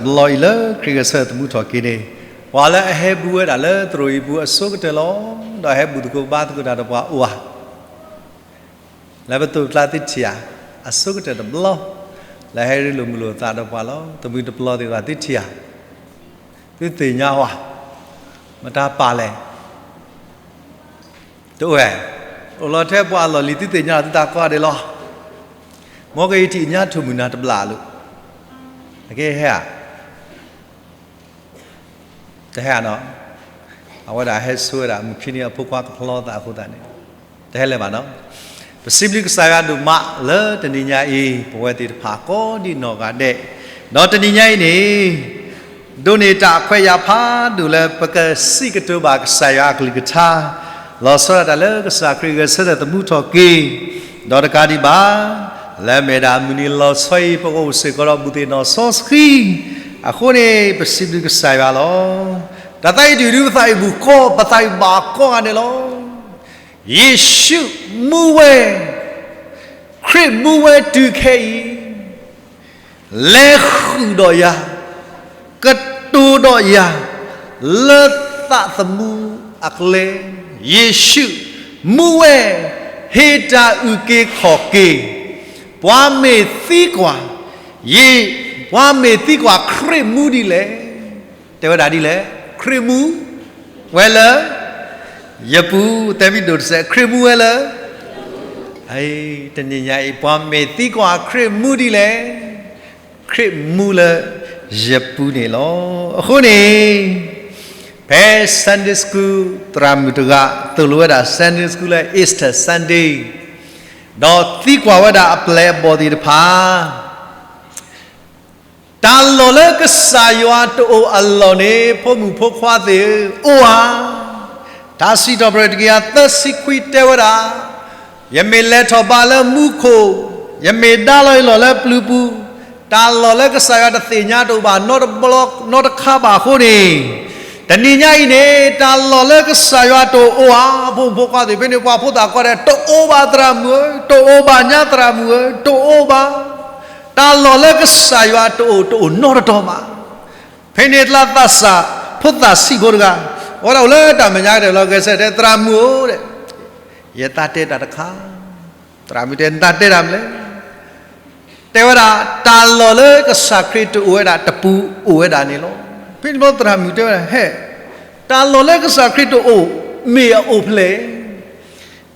တဘျီအံၤလၢခရံာ်ဂဲၤဆၢထၢၣ်သမူထီၣ်က့ၤန့ၣ်, ပှၤလၢအဟဲဘူးဝဲဒၣ်လၢသရိာ်အံၤပူၤအဆိကတၢၢ်လီၤ. ဒီးဟဲဘူးသကိးဘါသကိးတၢ်ဒီးပှၤအိၣ်ဧါ. လၢပသိးပကျါသုထံၣ်ဧါ, အဆိကတၢၢ်တဘျီ, လၢဟဲရ့လိာ်မုာ်လိာ်သးဒီးပှၤလီၤ. သမုၢ်တပျီသ့ၣ်တဖၣ်သုထံၣ်ဧါ, သုသ့ၣ်ညါဧါ, မတၤပာ်လဲၣ်. တအိၣ်ဝဲ, အိၣ်လီၤထဲပှၤအလီၢ်လံၤ သုသ့ၣ်ညါလီၤသုသးကိးဂၤဒဲးလီၤ. မ်ကယထံၣ်ညါထိၣ်မုၢ်နၤတဘျီလၢ, အကဟဲဧါ, တဟဲဧါနီၤ. အဝဲဒၣ်ဟဲဆိဝဲဒၣ် မုၢ်ခံနံၤအဖိခွါကဖျီသးအဃိသတးန့ၣ်, တဟဲလၢၤဘၣ်နီၤ. ပစံးဘျုးကစၢ်ယွၤဒိၣ်မးလၢတနံၤညါအံၤ ပဝဲသ့ၣ်တဖၣ်ကိးဒံးနီၢ်ဂၤဒဲး, ဒီးတနံၤညါအံၤန့ၣ် ဒိးန့ၢ်တၢ်ခွဲးယာ်ဖးဒိၣ်လၢပကစံးကတိၤဘၣ်ကစၢ်ယွၤအကလုၢ်ကထါ, လီၤဆီဒၣ်တၢ်လၢကစၢ်ခရံာ်ဂဲၤဆၢထၢၣ်သမူထီၣ်က့ၤ, ဒီးတကးဒံးဘၣ်, လၢအမ့ၢ်ဒၣ်မုၢ်နံၤလီၤဆီအံၤ ပကအိၣ်စ့ၢ်ကီးဒီးဘူးသ့ၣ်နီၢ်စီဆှံ, အဃိန့ၣ် ပစံးဘျုးကစၢ်ယွၤလီၤ. တၢ်သးအံၤတုၤဒုးပသးအံၤဘူးကီး ပသးအံၤဘၣ်ကီးဂၤဒဲးလီၤ. ယ့ၣ်ၡူးမူဝဲ, ခရံာ်မူဝဲတုၤခဲအံၤ, လဲၤဃုာ်ဒီးယၤ, ကတိၤဒီးယၤ, လၢသးသမူအကျဲ, ယ့ၣ်ၡူးမူဝဲ, ဟ့ၣ်တၢ်အုၣ်က့ၤခီၣ်က့ၤ, ပှၤမ့ၢ်သံကွၢ်, ယ့ၣ်, ပှၤမ့ၢ်သံကွၢ်ခရံာ်မူဒ်လဲၣ်, တဲဝဲဒၣ်ဒ်လဲၣ်, ခရံာ်မူဝဲလၢ ယပူၤ, တဲမ့ၢ်ဒိၣ်တစဲး, ခရံာ်မူဝဲလၢ တနံၤညါအံၤ ပှၤမ့ၢ်သံကွၢ်ခရံာ်မူဒ်လဲၣ်, ခရံာ်မူလၢယပူၤန့ၣ်လီၤ. အဃိန့ၣ် ဖဲ Sunday School သရၣ်မုၣ်တဂၤ သိၣ်လိဝဲဒၣ် Sunday School လၢ Easter Sunday ဒီးသံကွၢ်ဝဲဒၣ်အပျဲၢ်အဘီၣ်သ့ၣ်တဖၣ် တၢ်လီၢ်လၢကစၢ်ယွၤတအိၣ်အလီၢ်န့ၣ် ဖိမုၣ်ဖိခွါသ့ၣ်ဧၢ, အိၣ်ဧါ. ထါစံးထီၣ်ပတြၢၤတကယၤသၢဆံခွံတဲဝဲဒၣ်, ယမ့ၢ်လဲၤထီၣ်ဘးလၢမူခိၣ်, ယမ့ၢ်ဒါလီၤယလီၢ်လၢပျုၤပူၤ, တၢ်လီၢ်လၢကစၢ်ယွၤတသ့ၣ်ညါတအိၣ်ဘၣ်နီတဘျီနီတခါဘၣ်အဃိန့ၣ်, တနံၤညါအံၤန့ၣ် တၢ်လီၢ်လၢကစၢ်ယွၤတအိၣ်ဧါ, ဖိမုၣ်ဖိခွါသ့ၣ်, ဖဲန့ၣ်ပှၤဖိသၣ်ခွါတဲ တအိၣ်ဘၣ်သရၣ်မုၣ်ဧၢ, တအိၣ်ဘၣ်ညါသရၣ်မုၣ်ဧၢ, တအိၣ်ဘၣ်. တၢ်လီၢ်လၢကစၢ်ယွၤတအိၣ် တအိၣ်နီတတီၤဘၣ်. ဖဲန့ၣ်တလါသးစၢ်ဖိသၣ်ဆံးဖိတဂၤ, အဝဲဒၣ်အိၣ်လၢတၢ်မဲာ်ညါကတၢၢ်လီၤ, ဂဲၤဆၢထၢၣ်တဲ သရၣ်မုၣ်ဧၢ, ယသးတဲတၢ်တခါ, သရၣ်မုၣ်တဲ နသးတဲတၢ်မနုၤလဲၣ်. တဲဝဲဒၣ် တၢ်လီၢ်လၢကစၢ်ခရံာ်တအိၣ်ဝဲဒၣ်တပူၤအိၣ်ဝဲဒၣ်န့ၣ်လီၤ. ဖဲန့ၣ်ဘျီသရၣ်မုၣ်တဲဝဲဒၣ် ဟဲ, တၢ်လီၢ်လၢကစၢ်ခရံာ်တအိၣ် မ့ၢ်အအိၣ်ဖျဲၣ်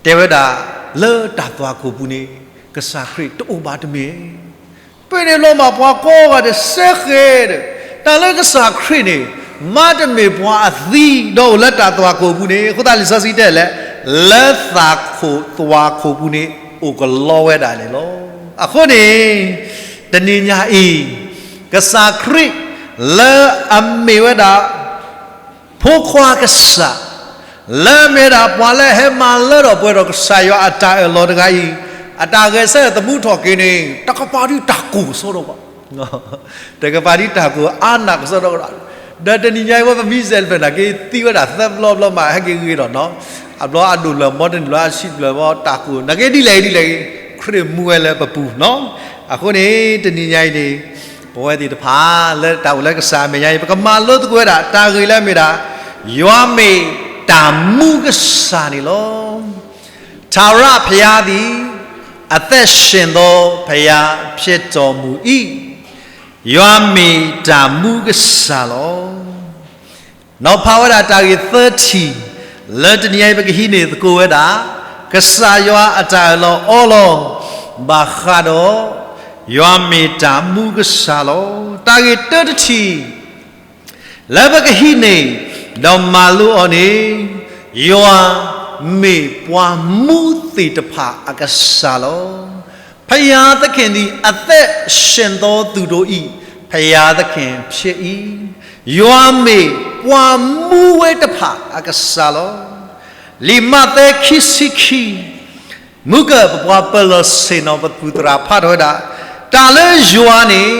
တဲဝဲဒၣ် လၢတၢ်သွၣ်ခိၣ်ပူၤန့ၣ် ကစၢ်ခရံာ်တအိၣ်ဘၣ်တမ့ၢ်. ဖဲန့ၣ်ဘျီမးပှၤကိးဂၤဒဲး စဲဃဲးဒီး တၢ်လၢကစၢ်ခရံာ်န့ၣ် မ့တမ့ၢ်ပှၤအသံ ဒီးအိၣ်လၢတၢ်သွၣ်ခိၣ်ပူၤန့ၣ် အဃိသတးလံာ်စီဆှံတဲလဲၣ်, လၢသးခိၣ်သွၣ်ခိၣ်ပူၤန့ၣ် အိၣ်ကလီဝဲဒၣ်န့ၣ်လီၤ. အဃိန့ၣ် တနံၤညါအံၤ ကစၢ်ခရံာ် လၢအမ့ၢ်ဝဲဒၣ် ဖိခွါကစၢ် လၢအမ့ၢ်ဝဲဒၣ်ပှၤလၢအဟဲမၤလၢထီၣ်ပှဲၤထီၣ်ကစၢ်ယွၤအတၢ်အၢၣ်လီၤတဂၤအံၤ အတၢ်ဂဲၤဆၢထၢၣ်သမူထီၣ်က့ၤန့ၣ် တကပၤဒုးတၢ်ကိၢ်ကစီဒီဘၣ်. တကပၤဒုးတၢ်ကိၢ်အါနၢ်ကစီဒီကဒီး, ဒီးတနံၤညါအံၤဝဲပမံစဲးလၢဖဲနာ်က့ သံဝဲဒၣ်သၢဘျီဘျီမး ဟဲက့ၤဂ့ၤဒီးနီၤ, အဘျီအဒိၣ်လၢာ် မီတနံၣ်လၢအဆံးဘျဲၣ်ဘီ တၢ်ကိၢ် နာ်က့ဒ်လဲၣ်ဒ်လဲၣ်ဂ့ၤ, ခရံာ်မူဝဲလၢပပူၤနီၤ. အဃိန့ၣ် တနံၤညါအံၤန့ၣ် ပဝဲသ့ၣ်တဖၣ် လၢတၢ်အိၣ်လၢကစၢ်အမဲာ်ညါအံၤ ပကမၤလိသကိးဝဲဒၣ် တၢ်ဂ့ၢ်လၢအမ့ၢ်ဒၣ် ယွၤမ့ၢ်တၢ်မူကစၢ်န့ၣ်လီၤ. ထာဝရဘုရားသည် အသက်ရှင်သောဘုရားဖြစ်တော်မူ၏. ယွၤမ့ၢ်တၢ်မူကစၢ်လီၤ. နီၤဖးဝဲဒၣ်တၢ်ဂ့ၢ်သၢထံၣ် လၢတနံၤအံၤပကဟံးန့ၢ်သကိးဝဲဒၣ် ကစၢ်ယွၤအတၢ်အၢၣ်လီၤအီလီၤ ဘၣ်ဃးဒီး ယွၤမ့ၢ်တၢ်မူကစၢ်လီၤ. တၢ်ဂ့ၢ်တၢတထံၣ် လၢပကဟံးန့ၢ် ဒီးမၤလိအီၤန့ၣ် ယွၤမ့ၢ်ပှၤမူသ့ၣ်တဖၣ်အကစၢ်လီၤ. ဘုရားသခင်သည် အသက်ရှင်သောသူတို့၏ ဘုရားသခင်ဖြစ်၏. ယွၤမ့ၢ်ပှၤမူဝဲတဖၣ်အကစၢ်လီၤ. လံာ်မးသဲခံဆံခံ မုၢ်ကၢၢ်ပပှၤပၢၤလီၢ်ဆ့ၣ်နီၤ ပသူၣ်သရၣ်ဖးထီၣ်ဝဲဒၣ်, တၢ်လၢယွၤန့ၣ်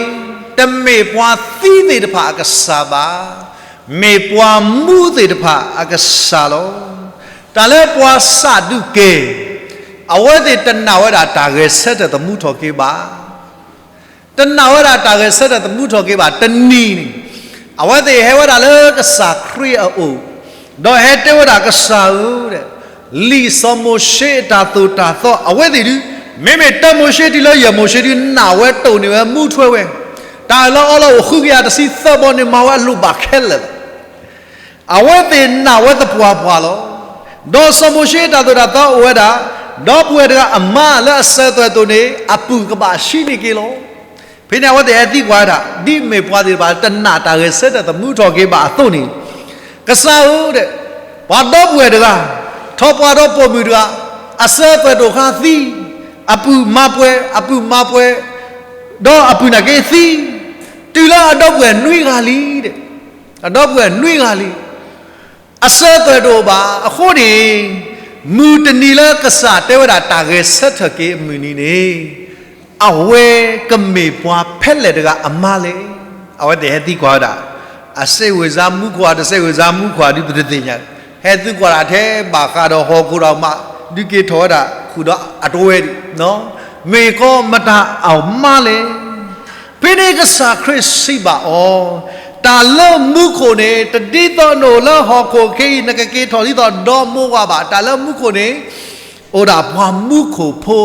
တမ့ၢ်ပှၤသံသ့ၣ်တဖၣ်အကစၢ်ဘၣ်, မ့ၢ်ပှၤမူသ့ၣ်တဖၣ်အကစၢ်လီၤ. တၢ်လၢပှၤစးဒူးကဲ အဝဲသ့ၣ်တနာ်ဝဲဒၣ်တၢ်ဂဲၤဆၢထၢၣ်သမူထီၣ်က့ၤဘၣ်. တနာ်ဝဲဒၣ်တၢ်ဂဲၤဆၢထၢၣ်သမူထီၣ်က့ၤဘၣ်. တနံၤန့ၣ် အဝဲသ့ၣ်ဟဲဝဲဒၣ်လၢကစၢ်ခရံာ်အအိၣ်, ဒီးဟဲတဲဝဲဒၣ် ကစၢ်ဧၢ, လံာ်စီၤမိၤၡ့အတၢ်သိၣ်တၢ်သီ အဝဲသ့ၣ်ဒုး, မ့မ့ၢ်တၢမိၤၡ့တုၤလၢယဲၢ်မိၤၡ့ဒုး နာ်ဝဲတိၢ်န့ၢ်ဝဲ မူထွဲဝဲ, တၢ်အၢၣ်လီၤအီလီၤအိၣ်ဃုကယၤတဆံသၢဘီန့ၣ် မၤဝဲအလိၣ်ဘၣ်ခဲလၢာ်လီၤ. အဝဲသ့ၣ်နာ်ဝဲသပှၢ်ပှၢ်လီၤ. ဒီးစီၤမိၤၡ့အတၢ်သိၣ်တၢ်သီအိၣ်ဝဲဒၣ်, ဒီပုၢ်ဝဲၢ်တဂၤအမါလၢအစၢၤသွဲၣ်တိၣ်န့ၣ် အပုၢ်ကဘၣ်ဆံးန့ၢ်က့ၤလီၤ. ဖဲန့ၣ်အဝဲသ့ၣ်ဟဲသံကွၢ်ဝဲဒၣ်, ဒ်အမ့ၢ်ပှၤသ့ၣ်တဖၣ် တနာ်တၢ်ဂဲၤဆၢထၢၣ်သမူထီၣ်က့ၤဘၣ်အသိးန့ၣ်, ကစၢ်ဧၢ, ပှၤဒီပုၢ်ဝဲၢ်တဂၤ, ထီၣ်ပှၢ်ဒီးပိာ်မုၣ်တဂၤ, အစၢၤသွဲၣ်တိၣ်အခါသံ, အပုၢ်မၤပှဲၤ, အပုၢ်မၤပှဲၤ, ဒီးအပုၢ်နာ်က့သံ, တုၤလၢအဒီပုၢ်ဝဲၢ်နွံဂၤလံ, အဒီပုၢ်ဝဲၢ်နွံဂၤလံ. အစၢၤသွဲၣ်တအိၣ်ဘၣ်. အဃိန့ၣ်, မုၢ်တနံၤလၢကစၢ်တဲဝဲဒၣ်တၢ်ဂဲၤဆၢထၢၣ်က့ၤအမုၢ်နံၤန့ၣ်, အဝဲကမ့ၢ်ပှၤဖဲလဲၣ်တဂၤအမါလဲၣ်. အဝဲသ့ၣ်ဟဲသံကွၢ်ဝဲဒၣ်, အစိတ်ဝင်စားမှုခွါ, တစိတ်ဝင်စားမှုခွါဒုး ပတသ့ၣ်ညါ, ဟဲသံကွၢ်ဒၣ်ထဲဘၣ်ဃးဒီးဟီၣ်ခိၣ်ဒီးမး, ဒုးက့ၤထီၣ်ဝဲဒၣ် ဃုာ်ဒီးအတဝဲဒၣ်, မ့ၢ်ကီမတၤအမါလဲၣ်. ဖဲန့ၣ်ကစၢ်ခရံာ်စံးဘၣ်အီၤ, တၢ်လၢမူခိၣ်န့ၣ် တဒ်သိးနအိၣ်လၢဟီၣ်ခိၣ်ခဲအံၤ နကက့ၤထီၣ်ဒ်သိးဒီမိၢ်ဝၤဘၣ်. တၢ်လၢမူခိၣ်န့ၣ် အိၣ်ဒၣ်ပှၤမူခိၣ်ဖိ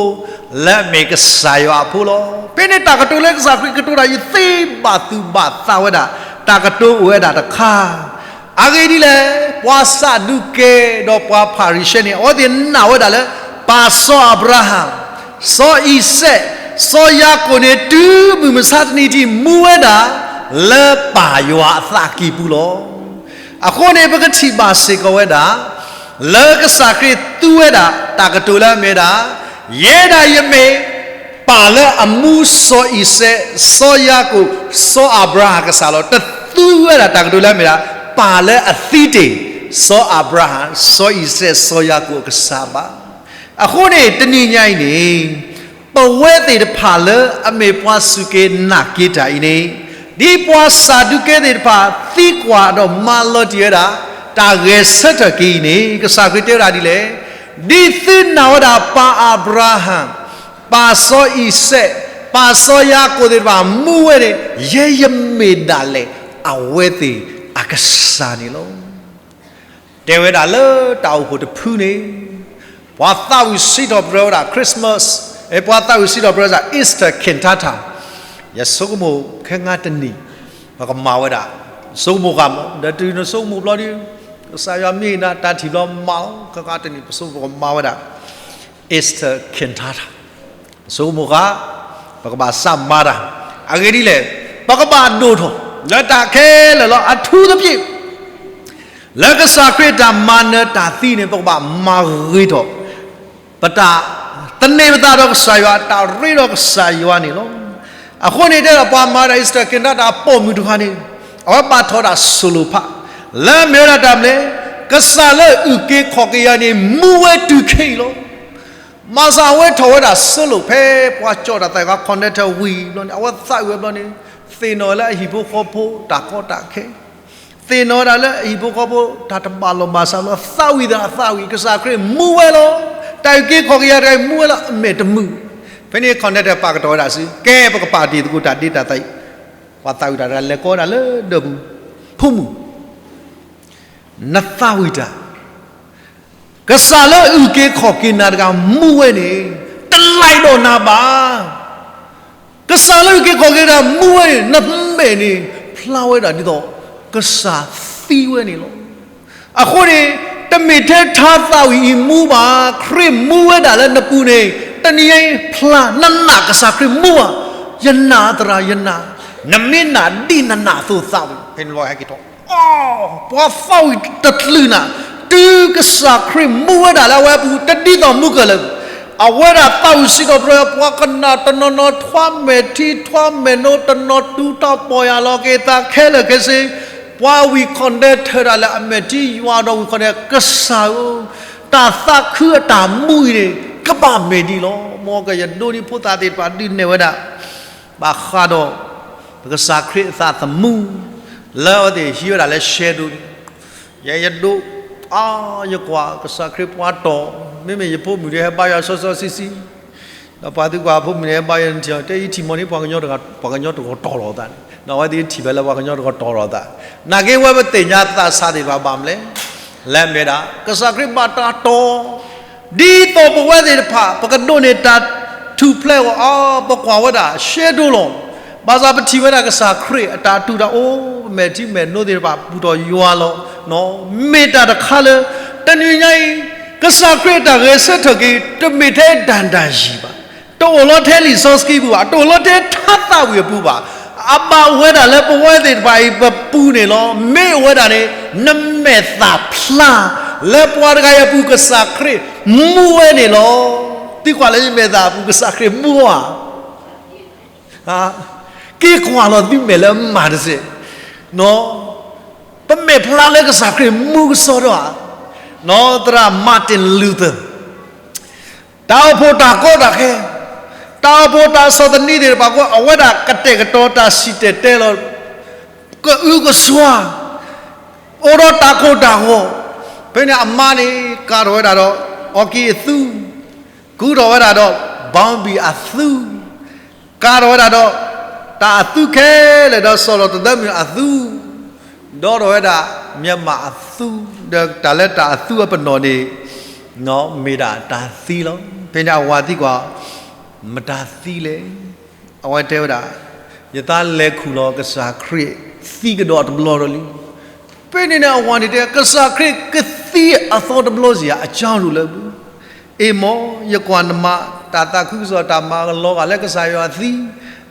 လၢအမ့ၢ်ကစၢ်ယွၤအဖိလီၤ. ဖဲန့ၣ်တၢ်ကတိၤလၢကစၢ်ခရံာ်ကတိၤတၢ်အံၤ သ့ဘၣ်သူၣ်ဘၣ်သးဝဲဒၣ် တၢ်ကတိၤအိၣ်ဝဲဒၣ်တခါ အဂ့ၢ်ဒ်လဲၣ်, ပှၤစးဒူၤကဲဒီးပှၤဖၤရံၤၡဲန့ၣ် အဝဲသ့ၣ်နာ်ဝဲဒၣ်လၢ ပၢ်စီၤအၤဘြၤဟၣ်, စီၤအံၤစဲး, စီၤယၤကိာ်န့ၣ် တုၤမုၢ်မဆါတနံၤထံး မူဝဲဒၣ်လၢပၢ်ယွၤအသးကံၢ်ပူၤလီၤ. အဃိန့ၣ် ပကထံၣ်ဘၣ်စ့ၢ်ကီးဝဲဒၣ် လၢကစၢ်ခရံာ်သူဝဲဒၣ်တၢ်ကတိၤလၢအမ့ၢ်ဒၣ်, ယဲဒၣ်ယမ့ၢ် ပၢ်လၢအမူစီၤအံၤစဲး, စီၤယၤကိာ်, စီၤအၤဘြၤဟၣ်အကစၢ်လီၤ. တသူဝဲဒၣ်တၢ်ကတိၤလၢအမ့ၢ်ဒၣ် ပၢ်လၢအသံတ့ၢ် စီၤအၤဘြၤဟၣ်, စီၤအံၤစဲး, စီၤယၤကိာ်အကစၢ်ဘၣ်. အဃိန့ၣ် တနံၤညါအံၤန့ၣ် ပဝဲသ့ၣ်တဖၣ်လၢအမ့ၢ်ပှၤစူၢ်က့ၤနာ်က့ၤတၢ်အံၤန့ၣ်, ဒ်ပှၤစးဒူၤကဲသ့ၣ်တဖၣ်သံကွၢ်ဒီးမၤလီၤတံၢ်ဝဲဒၣ် တၢ်ဂဲၤဆၢထၢၣ်က့ၤအံၤန့ၣ် ကစၢ်ခရံာ်တဲဝဲဒၣ်ဒ်လဲၣ်, ဒ်သုနာ်ဝဲဒၣ်ပၢ်အၤဘြၤဟၣ်, ပၢ်စီၤအံၤစဲး, ပၢ်စီၤယၤကိာ်သ့ၣ်တဖၣ်မူဝဲန့ၣ် ယဲယမ့ၢ်ဒၣ်လဲာ် အဝဲသ့ၣ်အကစၢ်န့ၣ်လီၤ. တဲဝဲဒၣ်လၢတၢ်အိၣ်ဖှိၣ်တဖုန့ၣ်, ပှၤသးဝံၣ်စံးထီၣ်ပတြၢၤဝဲဒၣ် Christmas, ပှၤသးဝံၣ်စံးထီၣ်ပတြၢၤဝဲဒၣ် Easter Cantata, ယဆိကမိၣ်ခဲငါတနံၤ ပကမၤဝဲဒၣ်, ဆိကမိၣ်ဃာ်မး, ဒီးတုၤနဆိကမိၣ်ဘျီဒုး, ကစၢ်ယွၤမ့ၢ်နၤတၢ်ထံၣ်ဘျီမၤလီၤ, ခဲငါတနံၤ ပဆိကမိၣ်ပကမၤဝဲဒၣ် Easter Cantata, ဆိကမိၣ်ဃာ်, ပကဘၣ်စးမၤတၢ်, အဂ့ၢ်ဒ်လဲၣ်, ပကဘၣ်ဒိၣ်ထီၣ် လၢတၢ်ခဲလၢာ်လီၤ. အထူးသဖြင့် လၢကစၢ်ခရံာ်တၢ်မၤနၢၤတၢ်သံန့ၣ် ပကဘၣ်မၤဂ့ၤထီၣ် ပတၢ်သန့ၤပသးဒီးကစၢ်ယွၤ, တၢ်ရ့ဒီးကစၢ်ယွၤန့ၣ်လီၤ. အဃိန့ၣ်တဲဒီး ပှၤမၤဝဲဒၣ် Easter Cantata အပိာ်မုၣ်တဂၤန့ၣ်, အဝဲဘၣ်ထီၣ်ဒၣ် solo part, လၢအမ့ၢ်ဝဲဒၣ်တၢ်မနုၤလဲၣ်, ကစၢ်လၢအုၣ်က့ၤခီၣ်က့ၤယၤန့ၣ် မူဝဲတုၤခဲအံၤလီၤ. မၤစၢၤအဝဲထီၣ်ဝဲဒၣ် solo ဖဲပှၤကၠီၣ်တၢ်သးဂၤ conductor ဝံၤဘျီန့ၣ် အဝဲသးဝံၣ်ဝဲဘျီန့ၣ်, သ့ၣ်နီၣ်ဝဲလၢအဟံၣ်ဖိဃီဖိတၢ်ကီတၢ်ခဲ, သ့ၣ်နီၣ်ဝဲဒၣ်လၢအဟံၣ်ဖိဃီဖိတၢ်တဘၣ်လီၢ်ဘၣ်စးဘျီ သးဝံၣ်သးသးဝံၣ် ကစၢ်ခရံာ်မူဝဲလီၤ. တၢ်အုၣ်က့ၤခီၣ်က့ၤယၤတဂၤအံၤ မူဝဲလီၤ အမဲာ်တမုာ်. ဖဲန့ၣ် conductor ပာ်ကတီၢ်ဝဲဒၣ်ဆူ ကဲပကပာ်တ့ၢ်သကိးတၢ်ဒ့တၢ်သးအံၤ, ပှၤသးဝံၣ်တၢ်တဂၤလဲၤကိးဝဲဒၣ်လၢဒၢးပူၤ, ဖိမုၣ် နသးဝံၣ်တၢ်, ကစၢ်လၢအုၣ်က့ၤခီၣ်က့ၤနၤတဂၤမူဝဲန့ၣ် တလၢ်ဒီးနၤဘၣ်. ကစၢ်လၢအုၣ်က့ၤခီၣ်က့ၤနၤမူဝဲန့ၣ် နမဲာ်န့ၣ် ဖျါဝဲဒၣ်ဒ်သိး ကစၢ်သံဝဲန့ၣ်လီၤ. အဃိန့ၣ် တမ့ၢ်ထဲထါသးဝံၣ်အံၤမူဘၣ်, ခရံာ်မူဝဲဒၣ်လၢနပူၤန့ၣ် တနံၤအံၤဖျါ နနာ်ကစၢ်ခရံာ်မူဘၣ်. ယနာ်သရၣ်ယနာ်, နမ့ၢ်နာ်ဒ်နနာ်အသိးသးဝံၣ် ဖဲန့ၣ်လီၤဟဲက့ၤထီၣ် ပှၤသးဝံၣ်တချုးနၤ, တုၤကစၢ်ခရံာ်မူဝဲဒၣ်လၢအဝဲအပူၤ တဒ်သိးမူကလၢာ်, အဝဲဒၣ်သးဝံၣ်စံးထီၣ်ပတြၢၤ ပှၤကနၣ်တနီၤနီၤ ထွါမဲာ်ထံ ထွါမဲာ်နိ တနီၤတူၢ်တၢ်ပီၢ်ယၢ်လီၤက့ၤသးခဲလၢာ်ခဲဆ့, ပှၤဝံၣ် conductor တၢ်လၢအမဲာ်ထံယွၤဒီးဝံၣ် conductor ကစၢ်ဧၢ, တၢ်သးခုအတၢ်မူအံၤန့ၣ် ကဘၣ်မဲာ်ဒ်လဲၣ်. မ်ကယဒိးန့ၢ်ဖိသၣ်သ့ၣ်တဖၣ်ဒုးနဲၣ်ဝဲဒၣ် ဘၣ်ဃးဒီး ပကစၢ်ခရံာ်အသးသမူ လၢအဝဲသ့ၣ်ဟံးဝဲဒၣ်လၢ shadow န့ၣ်, ယဲယဒိး, အါ, ယကွၢ်ကစၢ်ခရံာ်ပှၤတီၢ်, မ့မ့ၢ်ယဖိမုၣ်ဒီးဟဲဘါယွၤစီစီဆှံဆှံ, ဒီးပှၤသံကွၢ်ဖိမုၣ်န့ၣ် ဘၣ်ယဲၢ်နထံၣ်အီၤ တဲအံၤထံၣ်မီၢ်န့ၣ် ပှၤကညီတဂၤ ပှၤကညီတဂၤတီၢ်လီၤသးန့ၣ် ဒီးအဝဲသ့ၣ်ထံၣ်ဖဲလၢပှၤကညီတဂၤတီၢ်လီၤသး, နာ်က့ဝဲပသ့ၣ်ညါသးစၢ်သ့ၣ်တဖၣ်ဘၣ်မနုၤလဲၣ်, လဲၤမ့ၢ်ဒၣ် ကစၢ်ခရံာ်ဘၣ်တၢ်တီၢ် ဒ်သိးပဝဲသ့ၣ်တဖၣ် ပကဒိးန့ၢ်တၢ်ထူၣ်ဖျဲးအီၤ အါ ပကွၢ်ဝဲဒၣ်ရှဲဒိၣ်လီၤ. ဘၣ်ဆၣ်ပထံၣ်ဝဲဒၣ်ကစၢ်ခရံာ်အတၢ်တူၢ်တၢ်အိၣ် ပမဲာ်ထံမဲာ်နိသ့ၣ်တဖၣ် ပူၤထီၣ်ယွၤလီၤ. မ့ၢ်တၢ်တခါလၢ တနံၤညါအံၤ ကစၢ်ခရံာ်အတၢ်ဂဲၤဆၢထၢၣ်က့ၤ တမ့ၢ်ထဲဒၣ်တၢ်ယံာ်ဘၣ်, တအိၣ်လီၤထဲလံာ်စီဆှံပူၤဘၣ်, တအိၣ်လီၤထဲထါသးဝံၣ်အပူၤဘၣ်. အဘၣ်ဝဲဒၣ်လၢပဝဲသ့ၣ်တဖၣ်အံၤ ပပူၤန့ၣ်လီၤ. မ့ၢ်အိၣ်ဝဲဒၣ်န့ၣ် နမဲာ်သၣ်ဖျါ လၢပှၤတဂၤအံၤအပူၤ ကစၢ်ခရံာ်မူဝဲန့ၣ်လီၤ. သုကွၢ်လၢယမဲာ်သၣ်အပူၤ ကစၢ်ခရံာ်မူဧါ. က့ၤကွၢ်လီၤသုမဲာ်လၢမၤတစဲး, ပမဲာ်ဖျါလၢကစၢ်ခရံာ်မူကစီဒီဧါ. သရၣ် Martin Luther တၢ်အိၣ်ဖှိၣ်တၢ်ကီတၢ်ခဲ, တၢ်အိၣ်ဖှိၣ်တၢ်ဆီၣ်သနံးသ့ၣ်တဖၣ်အဃိ အဝဲဒၣ်ကတဲာ်ကတီၤတၢ်စံၣ်တဲၤတဲလီၤ ကအုကစွါ, အိၣ်ဒီးတၢ်ကိၢ်တၢ်ဂီၤ, ဖဲန့ၣ်အမါန့ၣ် ကၤထီၣ်ဝဲဒၣ်ဒီး အီကံအသူ, ကူထီၣ်ဝဲဒၣ်ဒီး ဘီဘံၣ်အသူ, ကၤထီၣ်ဝဲဒၣ်ဒီး တၢ်အသူခဲလၢာ်ဒီး စီၤလီၤတသၢမုၢ်အသူ, ဒီးထီၣ်ဝဲဒၣ် မြန်မာအသူ, ဒီးတၢ်လၢတၢ်အသူအပနီၣ်န့ၣ် မ့ၢ်ဒၣ်တၢ်သံလီၤ. ဖဲန့ၣ်အဝၤသံကွၢ် မတၤသံလဲၣ်. အဝဲတဲဝဲဒၣ် ယသးလဲၤခူၣ်လီၤ ကစၢ်ခရံာ်သံကဒီးတဘျီဒီးလံ. ဖဲန့ၣ်န့ၣ်အဝၤန့ၣ်တဲ ကစၢ်ခရံာ်ကသံအသီတဘျီစ့ၢ်ဧါ အကၢ်ရူၤလၢပူၤ. အ့ၣ်မး ယကွၢ်နမၤတၢ်သးခုကစီၣ်တၢ်မၤကလီၤဂာ်လၢကစၢ်ယွၤသံ,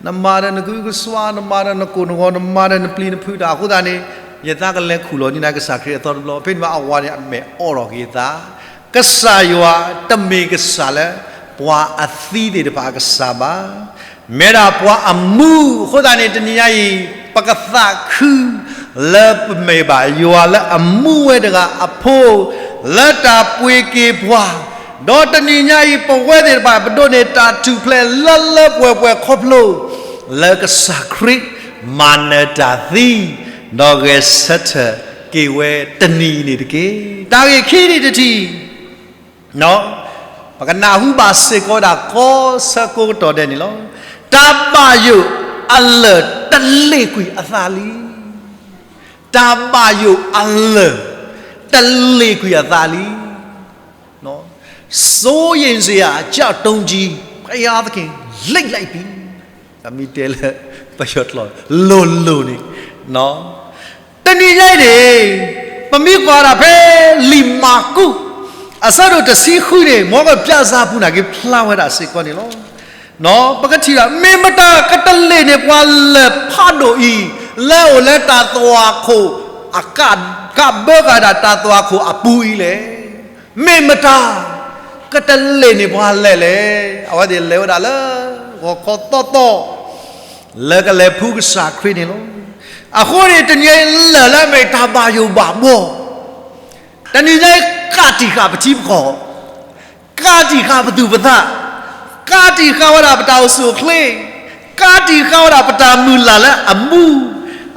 နမၤဒီးနကအုကစွါ, နမၤဒီးနကိၣ်နဂီၤ, နမၤဒီးနပျံၤနဖုးတၢ်အဃိသတးန့ၣ် ယသးကလဲၤခူၣ်လီၤန့ၢ်ကစၢ်ခရံာ်အသီတဘျီ. ဖဲန့ၣ်ဘၣ်အဝၤန့ၣ်အမဲာ်အိးထီၣ်က့ၤအသး ကစၢ်ယွၤတမ့ၢ်ကစၢ်လၢ ပှၤအသံသ့ၣ်တဖၣ်အကစၢ်ဘၣ်, မ့ၢ်ဒၣ်ပှၤအမူအဃိသတးန့ၣ် တနံၤညါအံၤ ပကသးခု လၢပမ့ၢ်ဘၣ်ယွၤလၢအမူဝဲတဂၤအဖိ, လၢတၢ်ပှ့ၤက့ၤပှၤ, ဒီးတနံၤညါအံၤ ပဝဲသ့ၣ်တဖၣ် ပဒိးန့ၢ်တၢ်ထူၣ်ဖျဲးလၢလၢပှဲၤပှဲၤခီဖျိ လၢကစၢ်ခရံာ်မၤနၢၤတၢ်သံ, ဒီးဂဲၤဆၢထၢၣ်က့ၤဝဲတနံၤအံၤန့ၣ်တက့ၢ်. တၢ်ဂ့ၢ်ခံန့ၣ်တထံၣ် ပကနၢ်ဟူဘၣ်စ့ၢ်ကီးဒၣ်ကီးဆၢကိးကတီၢ်ဒဲးန့ၣ်လီၤ. တၢ်ဘၣ်ယိၣ်အလၢၢ်တလ့ၣ်ကွံာ်အသးလံ. တၢ်ဘၣ်ယိၣ်အလၢၢ် တလ့ၣ်ကွံာ်အသးလံ. စိုးရိမ်စရာအကြောင်း ဘုရားသခင် လ့ၣ်လ့ၣ်ပံၤ, တမ့ၢ်တဲလၢ ပယီၤကျိာ် လိၤလိၤန့ၣ် တနံၤညါအံၤန့ၣ် ပမ့ၢ်ကွၢ်ဒၣ်ဖဲ လံာ်မၢ်ကူး အဆၢဒိၣ်တဆံဃုန့ၣ် မ်ကပၠးစၢ်ပူၤန့ၣ် က့ၤဖျါဝဲဒၣ်စ့ၢ်ကီးန့ၣ်လီၤ. ပကထံၣ်ဘၣ် မ့ၢ်မတၤကတလ့ၣ်န့ၢ်ပှၤလၢၢ်ဖးဒိၣ်အံၤ လၢအအိၣ်လၢတၢ်သွၣ်ခိၣ်အက ကးဘၢဃာ်ဒၣ်တၢ်သွၣ်ခိၣ်အပူၤအံၤလဲၣ်. မ့ၢ်မတၤ ကတလ့ၣ်န့ၢ်ပှၤလၢၢ်လဲၣ်. အဝဲသ့ၣ်လဲၤဝဲဒၣ်လၢ ဂီၤခီသီသီ လၢကလဲၤဖှူကစၢ်ခရံာ်န့ၣ်လီၤ. အဃိန့ၣ် တနံၤညါအံၤလၢၢ်လၢအမ့ၢ်တၢ်ဘၣ်ယိၣ်ဘၣ်ဘှီ တနံၤညါအံၤ ကးတံာ်ဃာ်ပထံပကီၢ်, ကးတံာ်ဃာ်ပသူၣ်ပသး, ကးတံာ်ဃာ်ဝဲဒၣ်ပတၢ်အိၣ်ဆူၣ်အိၣ်ချ့, ကးတံာ်ဃာ်ဝဲဒၣ်ပတၢ်မုၢ်လၢ်လၢအမူ.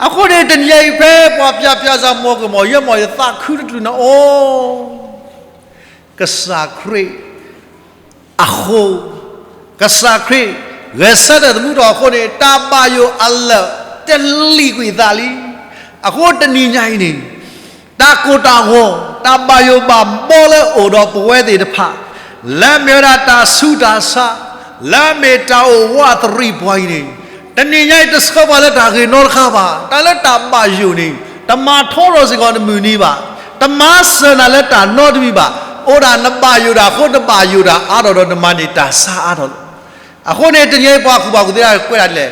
အဃိန့ၣ် တနံၤညါအံၤ ဖဲပှၤပၠးပၠးစၢ် မီၢ်ကမီၢ် ယဲမီၢ် ယသးခုတတုၤန့ၣ် အိၣ် ကစၢ်ခရံာ်အဃိ, ကစၢ်ခရံာ် ဂဲၤဆၢထၢၣ်သမူထီၣ်အဃိန့ၣ် တၢ်ဘၣ်ယိၣ်အလၢၢ် တလ့ၣ်ကွံာ်သးလံ. အဃိတနံၤညါအံၤန့ၣ် တၢ်ကိၢ်တၢ်ဂီၤ တၢ်ဘၣ်ယိၣ်ဘၣ်ဘှီလၢအအိၣ်ဒီးပဝဲသ့ၣ်တဖၣ် လၢအမ့ၢ်ဝဲဒၣ်တၢ်ဆူးတၢ်ဆါ, လၢအမ့ၢ်တၢ်အိၣ်ဝးသရံးပှၤအံၤန့ၣ် တနံၤညါအံၤ တဆှၢပှၤလၢတၢ်ဂ့ၤနီတခါဘၣ်. တၢ်လၢတၢ်ဘၣ်ယိၣ်န့ၣ် တမၤထီထီၣ်စ့ၢ်ကီးတမုၢ်နံၤဘၣ်. တမၤစၢၤနၤလၢတၢ်နီတမံၤဘၣ်. အိၣ်ဒၣ်နဘၣ်ယိၣ်ဒၣ်အဃိ နဘၣ်ယိၣ်ဒၣ်အါထီၣ်ဒီးနမၤန့ၢ်တၢ်ဆါအါထီၣ်လီၤ. အဃိန့ၣ် တနံၤအံၤပှၤကူၣ်ဘၣ်ကူၣ်သ့တၢ်ကွဲးဒၣ်ဒ်လဲၣ်,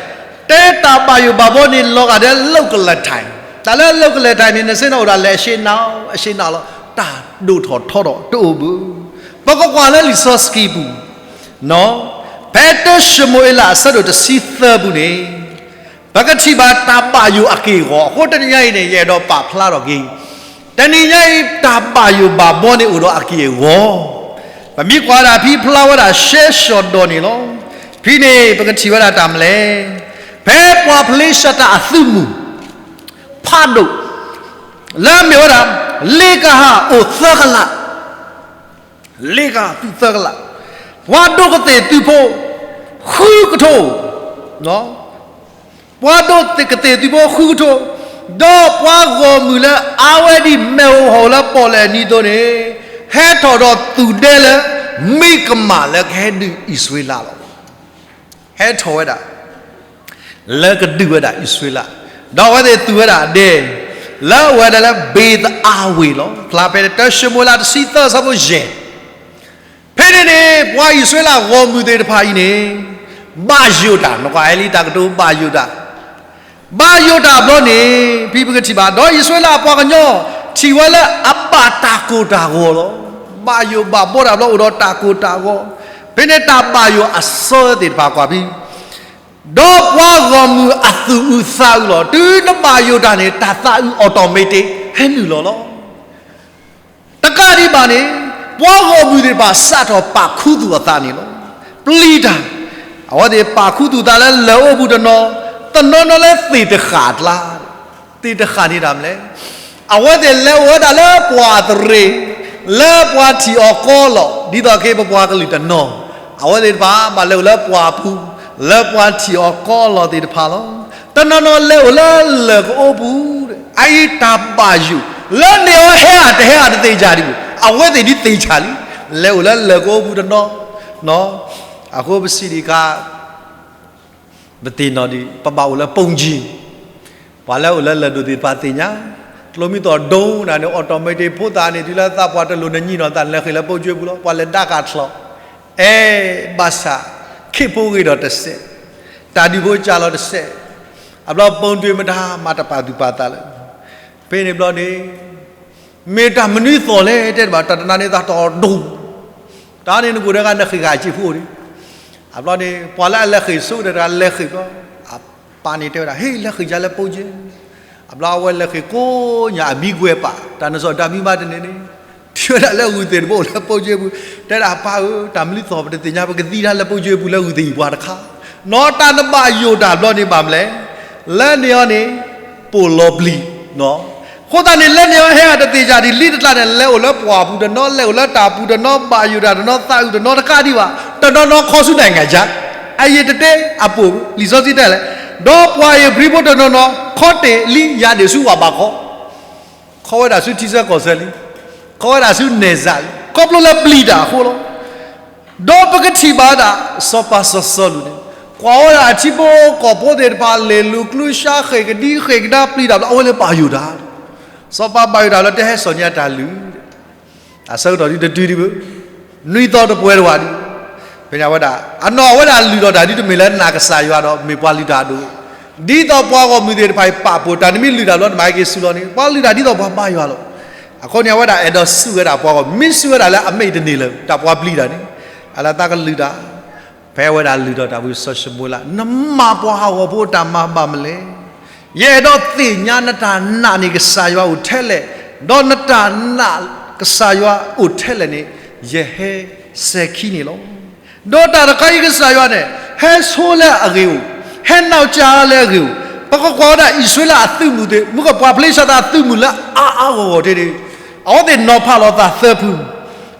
တဲတၢ်ဘၣ်ယိၣ်ဘၣ်ဘှီန့ၣ်လီၤဂာ်ဒီး လၢကလဲၤထၢၣ်, တၢ်လၢလၢကလဲၤထၢၣ်န့ၣ် နစ့ၢ်ကီးအိၣ်ဒၣ်လဲၤအရှ့နၤ အရှ့နၤလီၤ. တၢ်ဒိၣ်ထီၣ်ထီထီၣ်တအိၣ်ဘၣ်. ပကကွၢ်လၢလံာ်စီဆှံပူၤ ဖဲတၢၡမူၤအ့လးအဆၢဒိၣ်တဆံသၢပူၤန့ၣ် ပကထံၣ်ဘၣ်တၢ်ဘၣ်ယိၣ်အက့ၢ်အဂီၤ. အဃိတနံၤညါအံၤန့ၣ် ယအဲၣ်ဒိးပာ်ဖျါထီၣ်က့ၤ တနံၤညါအံၤ တၢ်ဘၣ်ယိၣ်ဘၣ်ဘှီန့ၣ်အိၣ်ဒီးအက့ၢ်အဂီၤ. ပမ့ၢ်ကွၢ်ဒၣ်ဖဲဖျါဝဲဒၣ်ရှဲရှီၤဒီးန့ၣ်လီၤ. ဖဲန့ၣ် ပကထံၣ်ဝဲဒၣ်တၢ်မနုၤလဲၣ်, ဖဲပှၤဖလ့ၡသးအသုးမုၢ်ဖးဒိၣ် လၢအမ့ၢ်ဝဲဒၣ် လ့ကဟၣ်အိၣ်သၢကလး လ့ကဟၣ်သုးသၢကလး, ပှၤဒိၣ်ကသ့ၣ်သုးဖိ ဃုကထိ, ပှၤဒိၣ်ကသ့ၣ်သုးဖိဃုကထိ, ဒီးပှၤဂီၢ်မုၢ်လၢအါဝဲဒ်မဲာ်ဧိၤဟီၣ်ဧိၤလၢပီၣ်လဲၣ်အနံၤအသိးန့ၣ်, ဟဲထီၣ်ဒီးသုးဒဲလၢ မ့ၢ်ကမၣ်လၢကဟဲဒုးအံၣ်စရ့လးလီၤ. ဟဲထီၣ်ဝဲဒၣ် လၢကဒုးဝဲဒၣ်အံၣ်စရ့လး, ဒီးအဝဲသ့ၣ်သူၣ်ဝဲဒၣ်ဒဲ လၢအဝဲဒၣ်လၢဘ့းသအါဝ့ၤလီၤ. ဖျါဖဲတၢၡမူၤအ့လးတဆံသၢအဆၢဖိယဲၢ် ဖဲန့ၣ်န့ၣ် ပှၤအံၣ်စရ့လးဂီၢ်မုၢ်သ့ၣ်တဖၣ်အံၤန့ၣ် ဘၣ်ယိၣ်တၢ်, နကွၢ်အလံတၢ်ကတိၤဘၣ်ယိၣ်တၢ်, ဘၣ်ယိၣ်တၢ်ဘျီန့ၣ် ဖဲပကထံၣ်ဘၣ် ဒီးအံၣ်စရ့လးအပှၤကညီ ထံၣ်ဝဲလၢအဘၣ်တၢ်ကိၢ်တၢ်ဂီၤလီၤ. ဘၣ်ယိၣ်ဘၣ်ဘီတၢ်ဘျီအိၣ်ဒီးတၢ်ကိၢ်တၢ်ဂီၤ, ဖဲန့ၣ်တၢ်ဘၣ်ယိၣ်အဆၢသ့ၣ်တဖၣ်ကွၢ်ဖဲ ဒီးပှၤဂီၢ်မုၢ်အသူၣ်အုးသးအုးလီၤ. တုၤနဘၣ်ယိၣ်တၢ်န့ၣ် တၢ်သးအုး automatic ဟဲနုာ်လီၤလီၤ. တကးဒံးဘၣ်န့ၣ် ပှၤဂီၢ်မုၢ်သ့ၣ်တဖၣ်စးထီၣ်ပာ်ခူသူၣ်အသးန့ၣ်လီၤ. ပျံၤတၢ်, အဝဲသ့ၣ်ပာ်ခူသူၣ်သးလၢလၢၢ်အိပူၤတနီၤ, တနီၤနီၤလၢသ့ၣ်တဃာ်အကျါ, သ့ၣ်တဃာ်န့ၣ်တၢ်မနုၤလဲၣ်. အဝဲသ့ၣ်လဲၤအိၣ်ဝဲဒၣ်လၢပှၢ်သရ့ၤ, လၢပှၤထံၣ်အီၤကီလီၤ, ဒ်သိးက့ၤပပှၤကလုာ်တနီၤ, အဝဲသ့ၣ်တဖၣ်ဘၣ်လဲၤအိၣ်လၢပှၢ်ပူၤ, လၢပှၤထံၣ်အီၤကီလီၤသ့ၣ်တဖၣ်လီၤ. တနီၤနီၤလဲၤအိၣ်လၢလၢၢ်ကအိပူၤ, အအံၤတၢ်ဘၣ်ယိၣ်, လၢန့ၣ်အီၤဟဲဧါတဟဲဧါတသ့ၣ်ညါဒံးဘၣ်, အဝဲသ့ၣ်ဒ်သ့ၣ်ညါလံ, လဲၤအိၣ်လၢလၢၢ်ကအိပူၤတနီၤ, အဃိပစံးဒံးခါ ပသ့ၣ်နီၣ်ဒံး ပဘၣ်အိၣ်လၢပိကၠံ, ပှၤလၢအိၣ်လၢလၢၢ်ဒိၣ်သ့ၣ်တဖၣ်သ့ၣ်ညါ, ကျိမံသီၣ်ဒိနၤန့ၣ် automatic ဖိသၣ်န့ၣ် တုၤလၢသးပှၢ်တလိၣ်န့ၣ် ညီနုၢ်သးန့ၣ် လဲၤဃ့ၢ်လၢပိကၠံပူၤလီၤ, ပှၤလဲၤဒါကၢ်ချီၣ်, အဲ ဘၣ်ဆၣ် ခ့ၣ်ဖိဂ့ၤဒီးတစဲး, တၢ်ဒုးဖိကၢ်လီၤတစဲး, အဘျီပိဒွံမတၤမၤတပာ်သူၣ်ပာ်သးလၢ ဖဲန့ၣ်ဘျီန့ၣ် မ့ၢ်တၢ်မနုၤသီၣ်လဲၣ်တဲတဘၣ် တၢ်တနၤန့ၣ်သးတီၤဒိၣ်, တၢ်န့ၣ်နကိၣ်ဒီးဂၤနဃ့ၢ်ဂၤအစ့ဖိအိၣ်ဒံး, အဘျီန့ၣ် ပှၤလၢအလဲၤဃ့ၢ်ဆိကတၢၢ်တဂၤလဲၤဃ့ၢ်ဘျီ, အပၢ်န့ၣ်တဲဝဲဒၣ် ဟ့ၣ် လဲၤဃ့ၢ်ယၤလၢပိကၠံ, အဘျီအဝဲလဲၤဃ့ၢ်ကိးညါအမံကွဲးပာ် တၢ်နစီၣ်တၢ်မံဘၣ်တန့ၢ်န့ၣ်, ထံၣ်ဝဲဒၣ်လၢဂုၢ်သ့ၣ်တဘိအိၣ်လၢပိကၠံပူၤ, တဲဒၣ်ပၢ်ဧၢ တၢ်မနုၤသီၣ်ပတသ့ၣ်ညါ ပကသံတၢ်လၢပိကၠံပူၤလၢဂုၢ်သ့ၣ်အံၤပှၤတခါ, နီၢ်တၢ်နဘၣ်ယိၣ်တၢ်ဘျီန့ၣ်ဘၣ်မနုၤလဲၣ်, လၢန့ၣ်အီၤန့ၣ် ပိာ်လီၤပျံၤ, အဃိသတးန့ၣ် လၢန့ၣ်အီၤဟဲအတသ့ၣ်ညါဒံး လံတကျါန့ၣ် လဲၤအိၣ်လၢပှၢ်ပူၤတနီၤ လဲၤအိၣ်လၢတၢ်ပူၤတနီၤ ဘၣ်ယိၣ်တၢ်တနီၤ သးအုးတနီၤတကးဒံးဘၣ် တနီၤနီၤခီဆူနၤအံၤ အယံာ်တတဲအပိာ် လံာ်စီဆှံတဲလဲၣ်, ဒီးပှၤဧ့ၤဘြံၤဖိတနီၤနီၤ ခီတ့ၢ်လံယၤဒ့ၣ်ဆူဝၣ်ဘးခီ ခီဝဲဒၣ်ဆူထံဆၢကီၢ်ဆၢလံ, ခီဝဲဒၣ်ဆူနဲၣ်စးလံ ခီဖျိလၢပျံၤတၢ်အဃိလီၤ. ဒီးပကထံၣ်ဘၣ်ဒၣ် စီၤပၤစီၤစီလူးန့ၣ် ကွၢ်ဝဲဒၣ်အထံဖိကီၢ်ဖိသ့ၣ်တဖၣ် လဲၤလူၤကျူဆါဃ့ၢ်ကဒံဃ့ၢ်ကဒါပျံၤတၢ်ဘျီ အဝဲလၢဘၣ်ယိၣ်တၢ်, စီၤပၤဘၣ်ယိၣ်တၢ်လၢတဟဲစီၣ်ညါတၢ်လုၢ် အဆၢကတီၢ်ဒ်တတုၤဒံးဘၣ်, နွံသီတပှဲၤတဝၢဒံး, ဖဲန့ၣ်အဝဲဒၣ် အနီၢ်အဝဲဒၣ်လုၢ်ထီၣ်တၢ်ဒ်တမ့ၢ်လၢနာ်ကစၢ်ယွၤဒီး မ့ၢ်ပှၤလုၢ်တၢ်အဒိၣ်, ဒ်သိးပှၤဂီၢ်မုၢ်သ့ၣ်တဖၣ်အံၤပာ်ဖှိၣ် တၢ်နမ့ၢ်လုၢ်တၢ်ဘျီ နမၤက့ၤဆူလီၤန့ၣ် ပှၤလုၢ်တၢ်ဒ်သိးပှၤဘါယွၤလီၤ. အဃိန့ၣ် အဝဲဒၣ်အဲၣ်ဒိးစူၢ်ဝဲဒၣ်ပှၤဂီၢ်မုၢ် မ့ၢ်စူၢ်ဝဲဒၣ်လၢအမ့ၢ်တန့ၢ်လၢၤ တၢ်ပှၤပျံၤတၢ်န့ၣ်, အလၢသးကလုၢ်တၢ် ဖဲအဝဲဒၣ်လုၢ်ထီၣ်တၢ်ဝံၤ စီၤၡမူၤအ့လး နမၤပှၤဟးဂီၤဖိတၢ်မၤဘၣ်မနုၤလဲၣ်. ယအဲၣ်ဒိးသ့ၣ်ညါနတၢ်နာ်န့ၣ် ကစၢ်ယွၤအိၣ်ထဲလဲၣ်, ဒီးနတၢ်နာ်ကစၢ်ယွၤအိၣ်ထဲလဲၣ်န့ၣ် ယဟဲစဲၤခံန့ၣ်လီၤ. ဒီးတၢ်တခါအံၤကစၢ်ယွၤန့ၣ် ဟဲဆိလၢအဂ့ၢ်အိၣ်, ဟဲနီၣ်ကၠၢလၢအဂ့ၢ်အိၣ်, ပကကွၢ်ဝဲဒၣ်အံၣ်စရ့လးအသုးမုၢ်သ့ၣ် မုၢ်ကပှၤဖလ့ၡသးအသုးမုၢ်လၢအါအါဂီၢ်ဂီၢ်တ့ၢ်န့ၣ်, အဝဲသ့ၣ်နီၤဖးလိာ်သးသၢဖု,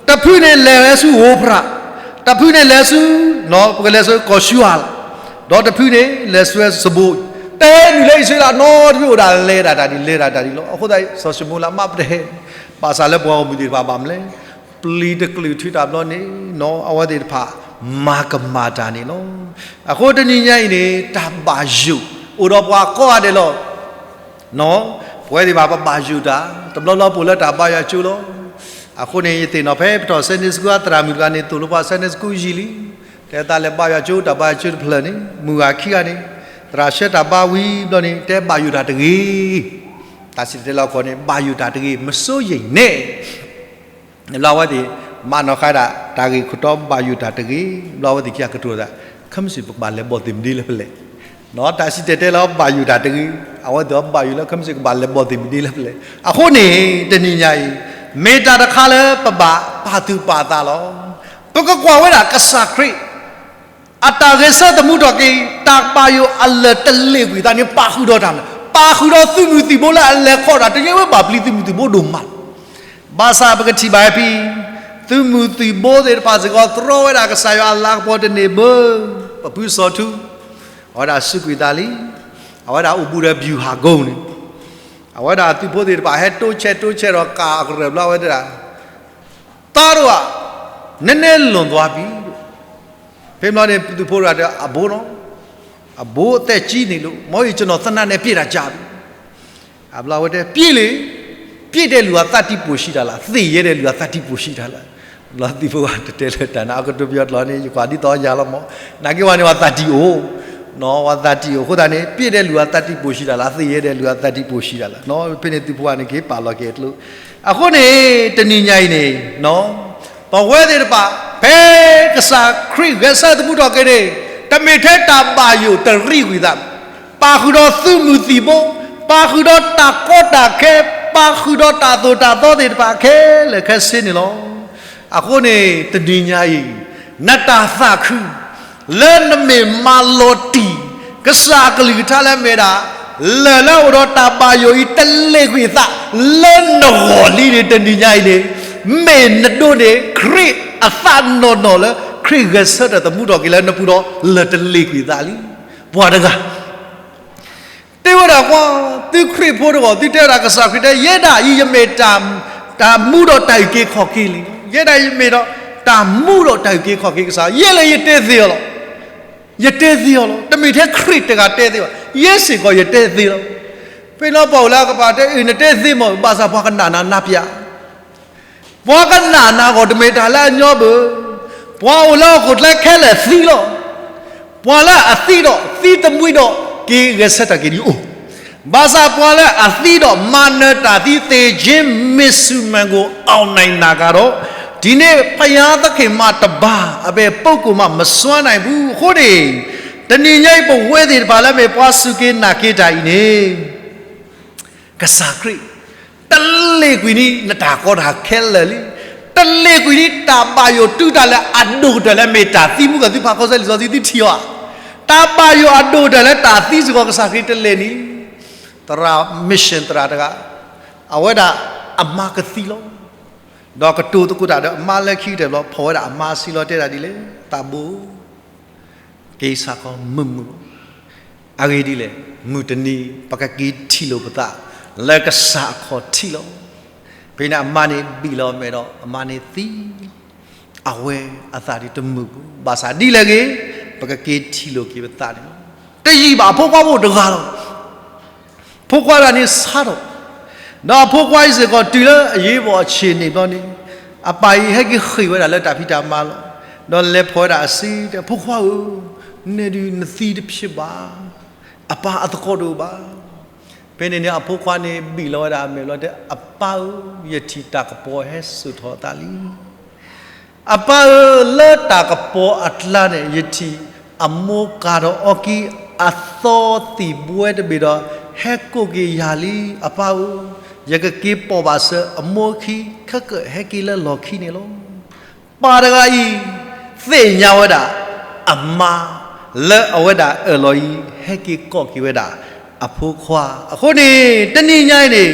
တဖုန့ၣ်လဲၤဝဲဆူဧိၤဖရး, တဖုန့ၣ်လဲၤဆူ, ပကလဲၤဆူကီၢ်ၡူအၤလး, ဒီးတဖုန့ၣ်လဲၤဆူစဘိ, တဲနုာ်လၢအံၣ်စရ့လးနီတဖုအိၣ်ဒၣ်လဲၤဒၣ်တၢ်ဒ်လဲၤဒၣ်တၢ်ဒ်လီၤ. အဃိသတး စီၤၡမူၤအ့လးမးပတဟဲ, ဘၣ်ဆၣ်လၢပှၤဂီၢ်မုၢ်သ့ၣ်တဖၣ်ဘၣ်မနုၤလဲၣ် ပျံၤတကလုာ်ထုးတၢ်ဘျီန့ၣ် အဝဲသ့ၣ်တဖၣ်မၤကမၣ်တၢ်န့ၣ်လီၤ. အဃိတနံၤညါအံၤန့ၣ် တၢ်ဘၣ်ယိၣ် အိၣ်ဒီးပှၤကိးဂၤဒဲးလီၤ. ပဝဲသ့ၣ်တဖၣ်ပဘၣ်ယိၣ်တၢ် တဘျီဘျီပအိၣ်လၢတၢ်ဘါယွၤကၠိလီၤ. အဃိန့ၣ် ယသ့ၣ်နီၣ်ဖဲပထီၣ် Sunday School အသရၣ်မုၣ်တဂၤန့ၣ် သိၣ်လိပှၤ Sunday School ယံာ်လံ, တဲသးလဲၤဘါယွၤကၠိ တၢ်ဘါယွၤကၠိတဖျၢၣ်န့ၣ် မုၢ်ဂၤခံဂၤန့ၣ် သရၣ်ဆှၢတၢ်ဘါဝံၤဘျီန့ၣ် တဲဘၣ်ယိၣ်တၢ်တဂ့ၤ, တၢ်စံၣ်တဲၤတဲလီၤကီးန့ၣ် ဘၣ်ယိၣ်တၢ်တဂ့ၤ မစိုးရိမ်နဲ့ ဘျီအဝဲသ့ၣ် မၤနီၣ်ဃာ်ဒၣ် တၢ်ဂ့ၢ်ခိၣ်တီဘၣ်ယိၣ်တၢ်တဂ့ၤ, ဘျီအဝဲသ့ၣ်ခံဂၤကတိၤသး ခဲမုၢ်ဆ့ၣ်ပကဘၣ်လဲၤဘီၣ်သ့ၣ်မနုၤလၢပလဲၣ်, တၢ်စံၣ်တဲၤတဲလီၤဘၣ်ယိၣ်တၢ်တဂ့ၤ, အဝဲသ့ၣ်ဘၣ်ယိၣ်လၢ ခဲမုၢ်ဆ့ၣ်ကဘၣ်လဲၤဘီၣ်သ့ၣ်မနုၤလၢပလဲၣ်. အဃိန့ၣ် တနံၤညါအံၤ မ့ၢ်တၢ်တခါလၢပဘၣ်ပာ်သူၣ်ပာ်သးလီၤ. ပကကွၢ်ဝဲဒၣ်ကစၢ်ခရံာ် အတၢ်ဂဲၤဆၢထၢၣ်သမူထီၣ်က့ၤ တၢ်ဘၣ်ယိၣ်အလၢာ်တလ့ၢ်ကွံာ်သးန့ၣ် ပာ်ဃုာ်ဒီးတၢ်မနုၤလဲၣ်, ပာ်ဃုာ်ဒီးသုးမုၢ်သံၣ်ဘိလၢအလဲၤခီၣ်တၢ် တမ့ၢ်ဝဲဘၣ်ပျံၤသုးမုၢ်သံၣ်ဘိဒိၣ်မးလီၤ. ဘၣ်ဆၣ်ပကထံၣ်ဘၣ်ဖဲ သုးမုၢ်သံၣ်ဘိသ့ၣ်တဖၣ်စ့ၢ်ကီး တြီဝဲဒၣ်ကစၢ်ယွၤအလၤကပီၤတန့ၢ်ဘၣ် ပပုၢ်စီၤထူ, အဝဲဒၣ်စူးကွံာ်သးလံ, အဝဲဒၣ်အိၣ်ဘူးဒီး ဗျူဟာကုန်း န့ၣ်, အဝဲဒၣ်သုးဖိသ့ၣ်တဖၣ်ဟဲတိစဲးတိစဲးဒီးကးအကရၢၢ်ဘျီဝဲသ့ၣ်ဒၣ်, သားတို့က နည်းနည်းလွန်သွားပြီ. ဖဲဘျီန့ၣ် သုးဖိတဂၤတဲ အဘိနီၤ, အဘိအသက်ကြီးနေလို့, မဟုတ်ရင်ကျွန်တော်သေနတ်နဲ့ပစ်တာကြာပြီ. အဘျီဝဲတဲ ပြေးလေ, ပြေးတဲ့လူကသတ္တိပိုရှိတာလား, သေရဲတဲ့လူကသတ္တိပိုရှိတာလား. ဘျီသုးဖိကတဲလၢတၢ်န့ၣ် အကတိၤပယီၤတလီၤန့ၣ် ယကွၢ်ဒ်သိးယၤလီၤမး, နာ်က့ဝဲန့ၣ် ပှၤသတ္တိအိၣ်, ပှၤသတ္တိအိၣ်အဃိသတးန့ၣ် ပြေးတဲ့လူကသတ္တိပိုရှိတာလား, သေရဲတဲ့လူကသတ္တိပိုရှိတာလား. ဖဲန့ၣ်သုးဖိကန့ၣ်က့ၤပာ်လီၤက့ၤအကျိၤ, အဃိန့ၣ် တနံၤညါအံၤန့ၣ် ပဝဲသ့ၣ်တဖၣ် ဖဲကစၢ်ခရံာ်ဂဲၤဆၢထၢၣ်သမူထီၣ်က့ၤန့ၣ် တမ့ၢ်ထဲတၢ်ဘၣ်ယိၣ်တရံးကွံာ်သး, ပာ်ဃုာ်ဒီးသုးမုၢ်သံၣ်ဘိ, ပာ်ဃုာ်ဒီးတၢ်ကီတၢ်ခဲ, ပာ်ဃုာ်ဒီးတၢ်သိၣ်တၢ်သီသ့ၣ်တဖၣ်ခဲလၢာ်ခဲဆ့န့ၣ်လီၤ. အဃိန့ၣ် တနံၤညါအံၤ နတၢ်သးခု လၢနမ့ၢ်မၤလီၤတံၢ် ကစၢ်အကလုၢ်ကထါလၢအမ့ၢ်ဒၣ် လၢၢ်လၢအအိၣ်ဒီးတၢ်ဘၣ်ယိၣ်အံၤတလ့ၣ်ကွံာ်အသး လၢနဂီၢ်လံန့ၣ် တနံၤညါအံၤန့ၣ် မ့ၢ်နဒိးန့ၢ် ခရံာ်အသးနီၢ်နီၢ်လၢ ခရံာ်ဂဲၤဆၢထၢၣ်သမူထီၣ်က့ၤလၢနပူၤဒီး လၢၢ်တလ့ၣ်ကွံာ်အသးလံ. ပှၤတဂၤ တဲဝဲဒၣ်ကွၢ်, သုခရံာ်ဖိတဂၤ သုတဲဝဲဒၣ်ကစၢ်ခရံာ်တဲ ယဲဒၣ်အံၤယမ့ၢ်တၢ်မူဒီးတၢ်အုၣ်က့ၤခီၣ်က့ၤလံ, ယဲဒၣ်ယမ့ၢ်ဒီးတၢ်မူဒီးတၢ်အုၣ်က့ၤခီၣ်က့ၤကစၢ်, ယဲလၢယတဲသ့အီၤလီၤ. ယတဲသ့အီၤလီၤ. တမ့ၢ်ထဲခရံာ်တဂၤတဲသ့ဘၣ်, ယဲစ့ၢ်ကီးယတဲသ့လီၤ. ဖဲလီၤပှၤအိၣ်လၢအကပၤတဲအုၣ် နတဲသ့မ့ၢ် ဘၣ်ဆၣ်ပှၤကနၣ်နၤနါပျၢ် ပှၤကနၣ်နၤဂီၢ်တမ့ၢ်တၢ်လၢအညီဘၣ်. ပှၤအိၣ်လၢဟီၣ်ခိၣ်ချၢခဲလၢာ်သံလီၤ. ပှၤလၢအသံဒီးသံတမှံၤဒီး က့ၤဂဲၤဆၢထၢၣ်က့ၤဒံးအိၣ်. ဘၣ်ဆၣ်ပှၤလၢအသံဒီးမၤနၢၤတၢ်သံ သေခြင်းမစ်ဆူမန်ကို အောင်နိုင်တာကတော့ ဒီနေ့ဘုရားသခင်မှတပါး အဘယ်ပုဂ္ဂိုလ်မှမစွမ်းနိုင်ဘူး. အဃိန့ၣ် တနံၤညါအံၤပဝဲသ့ၣ်တဖၣ်လၢမ့ၢ်ပှၤစူၢ်က့ၤနာ်က့ၤတၢ်အံၤန့ၣ် ကစၢ်ခရံာ် တလ့ၣ်ကွံာ်န့ၣ် နတၢ်ကီတၢ်ခဲလၢာ်လံ. တလ့ၣ်ကွံာ်န့ၣ် တၢ်ဘၣ်ယိၣ်တုၤတၢ်လၢအဒိၣ်ကတၢၢ်လၢမ့ၢ်တၢ်သံမူကီၢ် သုဖးကီၢ်စဲလံာ်စီဆှံသုထံၣ်အီၤဧါ. တၢ်ဘၣ်ယိၣ်အဒိၣ်ကတၢၢ်လၢတၢ်သံစ့ၢ်ကီး ကစၢ်ခရံာ်တလ့ၣ်န့ၣ် သရၣ် mission သရၣ်တဂၤ အဝဲဒၣ်အမါကသံလီၤ. ဒီးကတိၤသကိးတၢ်ဒီးအမါလၢခံကတၢၢ်ဘျီ ဖီၣ်ဝဲဒၣ်အမါအစုလီၤ တဲဒၣ်ဒ်လဲၣ်, သးဘိ က့ၤစ့ၢ်ကီးမုာ်မုာ်လီၤ. အဂ့ၢ်ဒ်လဲၣ်, မုၢ်တနံၤ ပကက့ၤထံၣ်လိာ်ပသး လၢကစၢ်အခီၣ်ထံးလီၤ. ဖဲန့ၣ်အမါန့ၣ်ဘံၣ်လီၤမဲာ်ဒီး အမါန့ၣ်သံလီၤ. အဝဲအသးဒ်တမုာ်ဘၣ်. ဘၣ်ဆၣ်ဒ်လဲၣ်ဂ့ၤ ပကက့ၤထံၣ်လိာ်က့ၤပသးန့ၣ်လီၤ. တယံာ်ဘၣ် အဖိခွါအိၣ်တဂၤလီၤ. ဖိခွါတဂၤန့ၣ်ဆါထီၣ်, ဒီးအဖိခွါအံၤစ့ၢ်ကီးတုၤလၢအရေးပေါ်အခြေအနေဘျီန့ၣ် အပၢ်အံၤဟဲက့ၤဃ့ၢ်ဝဲဒၣ်လၢတၢ်ဖံးတၢ်မၤလီၤ. ဒီးလဲၤဖီၣ်ဝဲဒၣ်အစုတဲ ဖိခွါဧၢ, နဲဒုးနသံတဖြစ်ဘၣ်, အပၢ်အသကိးတအိၣ်ဘၣ်. ဖဲန့ၣ်န့ၣ် အဖိခွါန့ၣ်ဘံၣ်လီၤဝဲဒၣ်အမဲာ်ဘျီတဲ အပၢ်ဧၢ, ယထံၣ်တၢ်ကပီၤဟဲစိာ်ထီၣ်အသးလံ. အပၢ်ဧၢ, လၢတၢ်ကပီၤအကျါန့ၣ် ယထံၣ်အမိၢ်ကၤဒီးအီကံ အသီသံၣ်ဘှဲတဘ့ၣ်ဒီး ဟဲကိးက့ၤယၤလံ. အပၢ်ဧၢ, ယကက့ၤပိာ်ဘၣ်စၢၤအမိၢ်အခံ ခဲကၢၣ်ဟဲက့ၤလၢလီၢ်ခံန့ၣ်လီၤ. ပၢ်တဂၤအံၤ သ့ၣ်ညါဝဲဒၣ် အမါ လၢအဝဲဒၣ်အၢၣ်လီၤအံၤ ဟဲက့ၤကိးက့ၤဝဲဒၣ် အဖိခွါ. အဃိန့ၣ် တနံၤညါအံၤန့ၣ်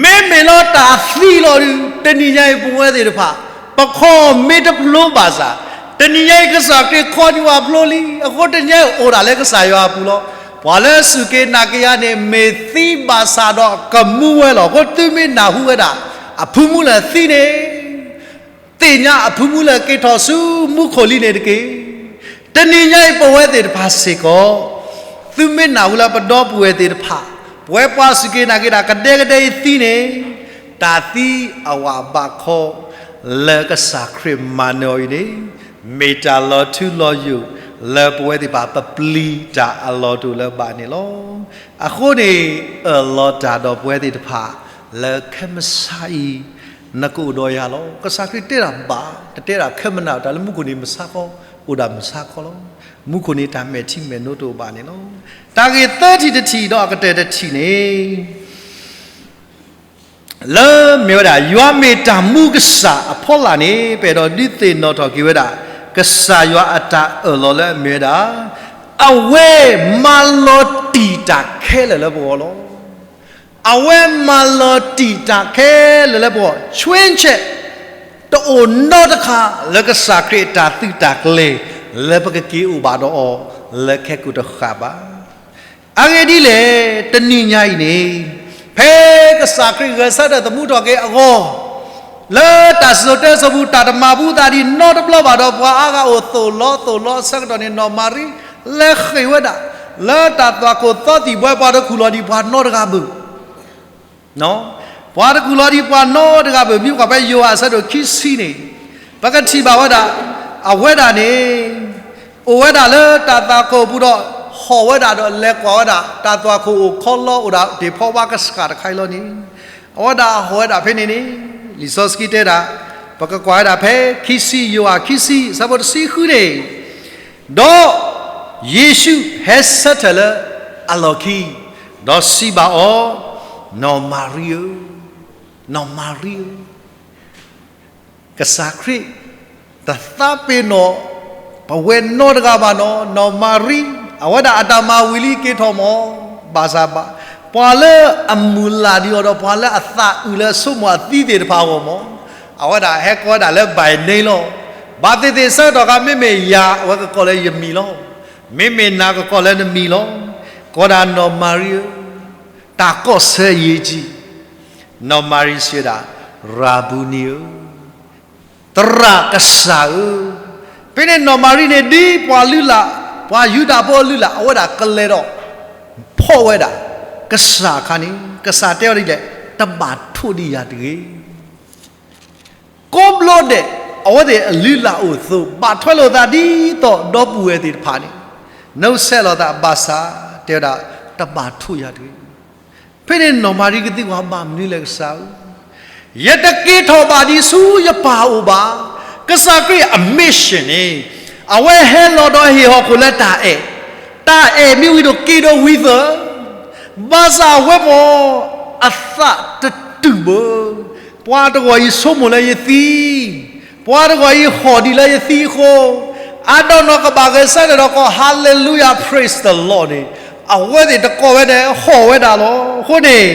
မ့မ့ၢ်လီၤတၢ်သံလီၤဒုး တနံၤညါအံၤ ပဝဲသ့ၣ်တဖၣ် ပခီၣ်မ့ၢ်တဖျိဘၣ်ဆၣ် တနံၤညါအံၤ ကစၢ်ခရံာ်ခီဒံးဝဲဖျိလံ. အဃိတနံၤညါအံၤ အိၣ်ဒၣ်လၢကစၢ်ယွၤအပူၤလီၤ. ပှၤလၢစူၢ်က့ၤနာ်က့ၤယၤန့ၣ် မ့ၢ်သံဘၣ်ဆၣ်ဒီးကမူဝဲလီၤ. အဃိသုမ့ၢ်နၢ်ဟူဝဲဒၣ် အဖုမူလၢာ်သံန့ၣ် သ့ၣ်ညါအဖုမူလၢာ်က့ၤထီၣ်ဆူမူခိၣ်လံန့ၣ်တက့ၢ်. တနံၤညါအံၤ ပဝဲသ့ၣ်တဖၣ်စ့ၢ်ကီး သုမ့ၢ်နၢ်ဟူလၢပဒီပုၢ်ဝဲၢ်သ့ၣ်တဖၣ် ပဝဲပှၤစူၢ်က့ၤနာ်က့ၤတၢ်ကဒဲကဒဲအံၤသံန့ၣ် တၢ်သံအဝၤဘၣ်ခီ လၢကစၢ်ခရံာ်မၤနၢၤအီၤအံၤန့ၣ် မ့ၢ်တၢ်လီၤထူလီၤယိာ် လၢပဝဲသ့ၣ်တဖၣ်ပပျံၤတၢ်အလီၢ်တအိၣ်လၢၤဘၣ်န့ၣ်လီၤ. အဃိန့ၣ် အၢၣ်လီၤတၢ်ဒီးပဝဲသ့ၣ်တဖၣ် လၢခဲမုၢ်ဆါအံၤ နကအိၣ်ဒီးယၤလီၤ. ကစၢ်ခရံာ်တဲဒၣ်ဘၣ် တတဲဒၣ်ခဲမုၢ်နၤ တၢ်လၢမူခိၣ်န့ၣ်မုၢ်ဆါခီ အိၣ်ဒၣ်မုၢ်ဆါခီလီၤ. မူခိၣ်န့ၣ်တၢ်မဲာ်ထံမဲာ်နိတအိၣ်ဘၣ်န့ၣ်လီၤ. တၢ်ဂ့ၢ်သၢထံၣ်တထံၣ်ဒီးအကတၢၢ်တထံၣ်န့ၣ် လၢမ့ၢ်ဝဲဒၣ် ယွၤမ့ၢ်တၢ်မူကစၢ်အဖီလာ်န့ၣ် ပအဲၣ်ဒိးဒုးသ့ၣ်နီၣ်ထီၣ်က့ၤဝဲဒၣ် ကစၢ်ယွၤအတၢ်အၢၣ်လီၤလၢအမ့ၢ်ဝဲဒၣ် အဝဲမၤလီၤတံၢ်တၢ်ခဲလၢာ်လၢပဂီၢ်လီၤ. အဝဲမၤလီၤတံၢ်တၢ်ခဲလၢာ်လၢပဂီၢ် change တအိၣ်နီတခါလၢကစၢ်ခရံာ်အတၢ်သုးတၢ်ကျဲၤ လၢပကက့ၤအိၣ်ဘၣ်ဒီးအီၤ လၢခဲကိာ်တဃၣ်ဘၣ်. အဂ့ၢ်ဒ်လဲၣ်, တနံၤညါအံၤန့ၣ် ဖဲကစၢ်ခရံာ်ဂဲၤဆၢထၢၣ်သမူထီၣ်က့ၤအဂီၢ် လၢတၢ်စံၣ်စိၤတဲစိၤပူၤ တၢ်တမၤဘူးသးဒံးနီတဘျီဘၣ်ဒီး ပှၤအါဂၤအိၣ်သိၣ်လီၤသိၣ်လီၤအဆၢကတီၢ်န့ၣ် နီၢ်မၤရံ လဲၤဃ့ၢ်ဝဲဒၣ် လၢတၢ်သွၣ်ခိၣ်သီသံၣ်ဘှဲ ပှၤတကူၣ်လီၤဒံးပှၤနီတဂၤဘၣ် ပှၤတကူၣ်လီၤဒံးပှၤနီတဂၤဘၣ်. မ့ၢ်ကွၢ်ဖဲယိၤဟၣ်အဆၢဒိၣ်ခံဆံန့ၣ် ပကထံၣ်ဘၣ်ဝဲဒၣ် အဝဲဒၣ်န့ၣ် အိၣ်ဝဲဒၣ်လၢတၢ်သွၣ်ခိၣ်ပူၤဒီး ဟီၣ်ဝဲဒၣ်ဒီးလဲၤကွၢ်ဝဲဒၣ် တၢ်သွၣ်ခိၣ်အိၣ်ခီလီအိၣ်ဒၣ် တ့ၢ်ဖီဝါကဆှၣ်တခါအံၤလီၤန့ၣ် အဝဲဒၣ်ဟီၣ်ဝဲဒၣ်ဖဲန့ၣ်န့ၣ် လံာ်စီဆှံတဲဒၣ် ပကကွၢ်ဝဲဒၣ်ဖဲခံဆံ ယိၤဟၣ်ခံဆံ အဆၢဖိတဆံဃုန့ၣ် ဒီးယ့ၣ်ၡူးဟဲဆၢထၢၣ်လၢအလီၢ်ခံ, ဒီးစံးဘၣ်အီၤ, နီၢ်မၤရံဧၢ, နီၢ်မၤရံဧၢ. ကစၢ်ခရံာ် တသးပ့ၤနီၣ် ပဝဲနီတဂၤဘၣ်နီၢ်, နီၢ်မၤရံ အဝဲဒၣ်အတၢ်မၤဝံၤလံက့ၤထီၣ်မီၢ်, ဘၣ်ဆၣ်ဘၣ် ပှၤလၢအမုၢ်လၢ်ဒံးအီၤဒီး ပှၤလၢအသးအုးလၢအဆိကမိၣ်အသံသ့ၣ်တဖၣ်အဂီၢ်မီၢ်, အဝဲဒၣ်ဟဲကိးဝဲဒၣ်လၢ by name လီၤ. ဘၣ်သ့ၣ်သ့ၣ်ဆၢကတီၢ်ခါ မ့မ့ၢ်ယၤ အဝဲကကိးလၢယမံၤလီၤ. မ့မ့ၢ်နၤကကိးလၢနမံၤလီၤ. ကိးဒၣ်နီၢ်မၤရံဧၢ, တၢ်ကီၢ်ဆၢယ့ၢ်ကံ နီၢ်မၤရံစံးဝဲဒၣ်, ရၤဘူနံဧၢ, သရၣ်ကစၢ်ဧၢ. ဖဲန့ၣ်နီၢ်မၤရံန့ၣ် ဒ်ပှၤလုၢ်လၢ်, ပှၤယူဒၤဖိအလုၢ်လၢ် အဝဲဒၣ်ကလဲၤဒီး ဖီၣ်ဝဲဒၣ် ကစၢ်အခါန့ၣ် ကစၢ်တဲဝဲဒ်လဲၣ်, တဘၣ်ထိၣ်ဒံးယၤတဂ့ၤ. ကိးဘျီဒဲး အဝဲသ့ၣ်အလုၢ်လၢ်အိၣ်အသိး ဘၣ်ထွဲလိာ်သးဒ်သိးဒီပုၢ်ဝဲၢ်သ့ၣ်တဖၣ်န့ၣ် နီၣ်ဆဲးလိာ်သးဘၣ်ဆၣ် တဲဝဲဒၣ် တဘၣ်ထိၣ်ယၤတဂ့ၤ. ဖဲန့ၣ်နီၢ်မၤရံကသံကွၢ် ဘၣ်မနုၤလဲၣ်ကစၢ်ဧၢ, ယတက့ၤထီၣ်ဘၣ်ဒံးဆူယပၢ်အအိၣ်ဘၣ်. ကစၢ်ခရံာ်အ mission န့ၣ် အဝဲဟဲလီၤဒီးဟ့ၣ်ဟီၣ်ခိၣ်လၢတၢ်အဲၣ်, တၢ်အဲၣ်မ့ၢ်ဝံၤဒီးက့ၤဒီးဝံၤသၢ, ဘၣ်ဆၣ်အဝဲမီၢ် အသးတတုာ်ဘၣ်. ပှၤတဂီၤအံၤဆိကမိၣ်လၢယသံ, ပှၤတဂီၤအံၤဟီၣ်ဒံးလၢယသံအဃိ, အါဒီးနီၢ်ကဘၣ်ဂဲၤဆၢထၢၣ်ဒီးကိး Hallelujah, praise the Lord န့ၣ် အဝဲသ့ၣ်တကိးဝဲဒၣ် ဟီၣ်ဝဲဒၣ်လီၤ. အဃိန့ၣ်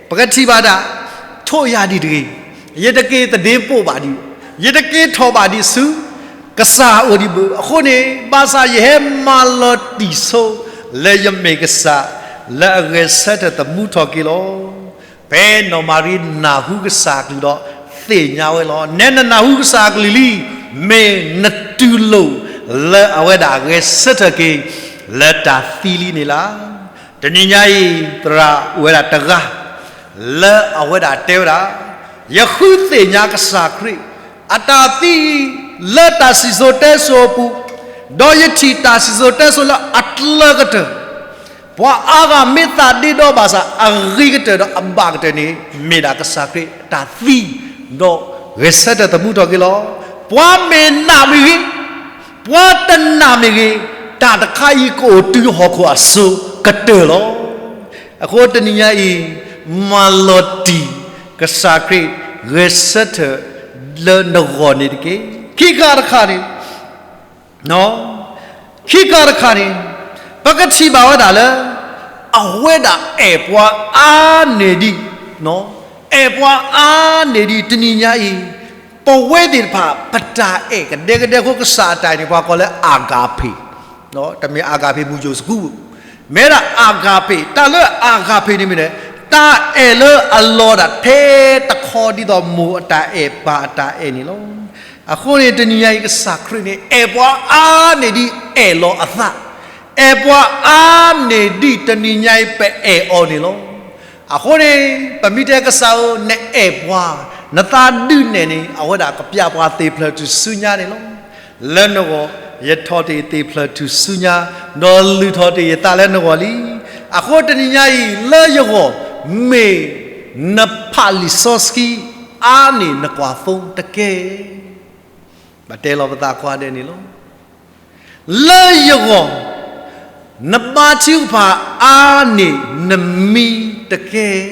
ပကထံၣ်ဘၣ်ဒၣ် ထိၣ်ယၤဒံးတဂ့ၤ, ယတက့ၤသဒ့ပိာ်ဘၣ်ဒံး, ယတက့ၤထီၣ်ဘၣ်ဒံးဆူ ကစၢ်အအိၣ်ဒံးဘၣ်. အဃိန့ၣ် ဘၣ်ဆၣ်ယဟဲမၤလီၤတံၢ်ဆိ လၢယမ့ၢ်ကစၢ် လၢအဂဲၤဆၢထၢၣ်သမူထီၣ်က့ၤလီၤ. ဖဲနီၢ်မၤရံနၢ်ဟူကစၢ်အကလုၢ်ဒီး သ့ၣ်ညါဝဲလီၤ. နဲနနၢ်ဟူကစၢ်အကလုၢ်လံ, မ့ၢ်နတူၢ်လိာ်လၢအဝဲဒၣ်ဂဲၤဆၢထၢၣ်က့ၤ လၢတၢ်သံလံန့ၣ်လီၤ. တနံၤညါအံၤ သရၣ်အိၣ်ဝဲဒၣ်တဂၤ လၢအဝဲဒၣ်တဲဝဲဒၣ်, ယဃုသ့ၣ်ညါကစၢ်ခရံာ် အတၢ်သံ လၢတၢ်စံၣ်စိၤတဲစိၤအပူၤ, ဒီးယထံၣ်တၢ်စံၣ်စိၤတဲစိၤလၢအကျၢၤကတၢၢ်, ပှၤအါဂၤမ့ၢ်သးဒ့ဒီဘၣ်ဆၣ် အဂ့ၤကတၢၢ်ဒီးအဘၣ်ကတၢၢ်န့ၣ် မ့ၢ်ဒၣ်ကစၢ်ခရံာ်အတၢ်သံ, ဒီးဂဲၤဆၢထၢၣ်သမူထီၣ်က့ၤလီၤ. ပှၤမ့ၢ်နာ်မ့ၢ်ဂ့ၤ, ပှၤတနာ်မ့ၢ်ဂ့ၤ, တၢ်တခါအံၤကအိၣ်တုၤဟီၣ်ခိၣ်အစိၤကတၢၢ်လီၤ. အဃိတနံၤညါအံၤ မၤလီၤတံၢ် ကစၢ်ခရံာ်ဂဲၤဆၢထၢၣ်လၢနဂီၢ်န့ၣ်တက့ၢ်. ခံခါတခါန့ၣ်, ခံခါတခါန့ၣ် ပကထံၣ်ဘၣ်ဝဲဒၣ်လၢ အဝဲဒၣ်အဲၣ်ပှၤအါန့ၢ်ဒံး, အဲၣ်ပှၤအါန့ၢ်ဒံး. တနံၤညါအံၤ ပဝဲသ့ၣ်တဖၣ် ပတၢ်အဲၣ်ကဒဲကဒဲအဃိ ကစၢ်အတၢ်အဲၣ်န့ၣ် ပှၤကိးလၢ agape, တမ့ၢ် agape မူၢ်ယိၣ်စကူး, မ့ၢ်ဒၣ် agape, တၢ်လၢ agape န့ၣ်မ့ၢ်န့ၣ် တၢ်အဲၣ်လၢအလီၤဒၣ်ထဲတခီ ဒ်သိးမိၢ်အတၢ်အဲၣ် ပၢ်အတၢ်အဲၣ်န့ၣ်လီၤ. အဃိန့ၣ် တနံၤညါအံၤ ကစၢ်ခရံာ်န့ၣ် အဲၣ်ပှၤအါန့ၢ်ဒံး အဲၣ်လီၤအသး, အဲၣ်ပှၤအါန့ၢ်ဒံး တနံၤညါအံၤ ပအဲၣ်အီၤန့ၣ်လီၤ. အဃိန့ၣ် ပမ့ၢ်တဲကစၢ်ဧၢ နအဲၣ်ပှၤ, နသးဒုးနဲၣ်န့ၣ် အဝဲဒၣ်ကပျၢ်ပှၤသ့ၣ်ဖျၢၣ်ထူၣ်စုညါန့ၣ်လီၤ. လၢနဂီၢ် ယထီၣ်တ့ၢ်သ့ၣ်ဖျၢၣ်ထူၣ်စုညါ, ဒီးလုၢ်ထီၣ်တ့ၢ်ယသးလၢနဂီၢ်လံ. အဃိတနံၤညါအံၤ လၢယဂီၢ် မ့ၢ်နဖးလံာ်စီဆှံအါန့ၢ်နကွၢ်သိတက့ၢ်. ဘၣ်တဲလီၤပသးခွါဒဲးန့ၣ်လီၤ. လၢယဂီၢ် နဘါထုကဖၣ်အါန့ၢ်နမံတက့ၢ်.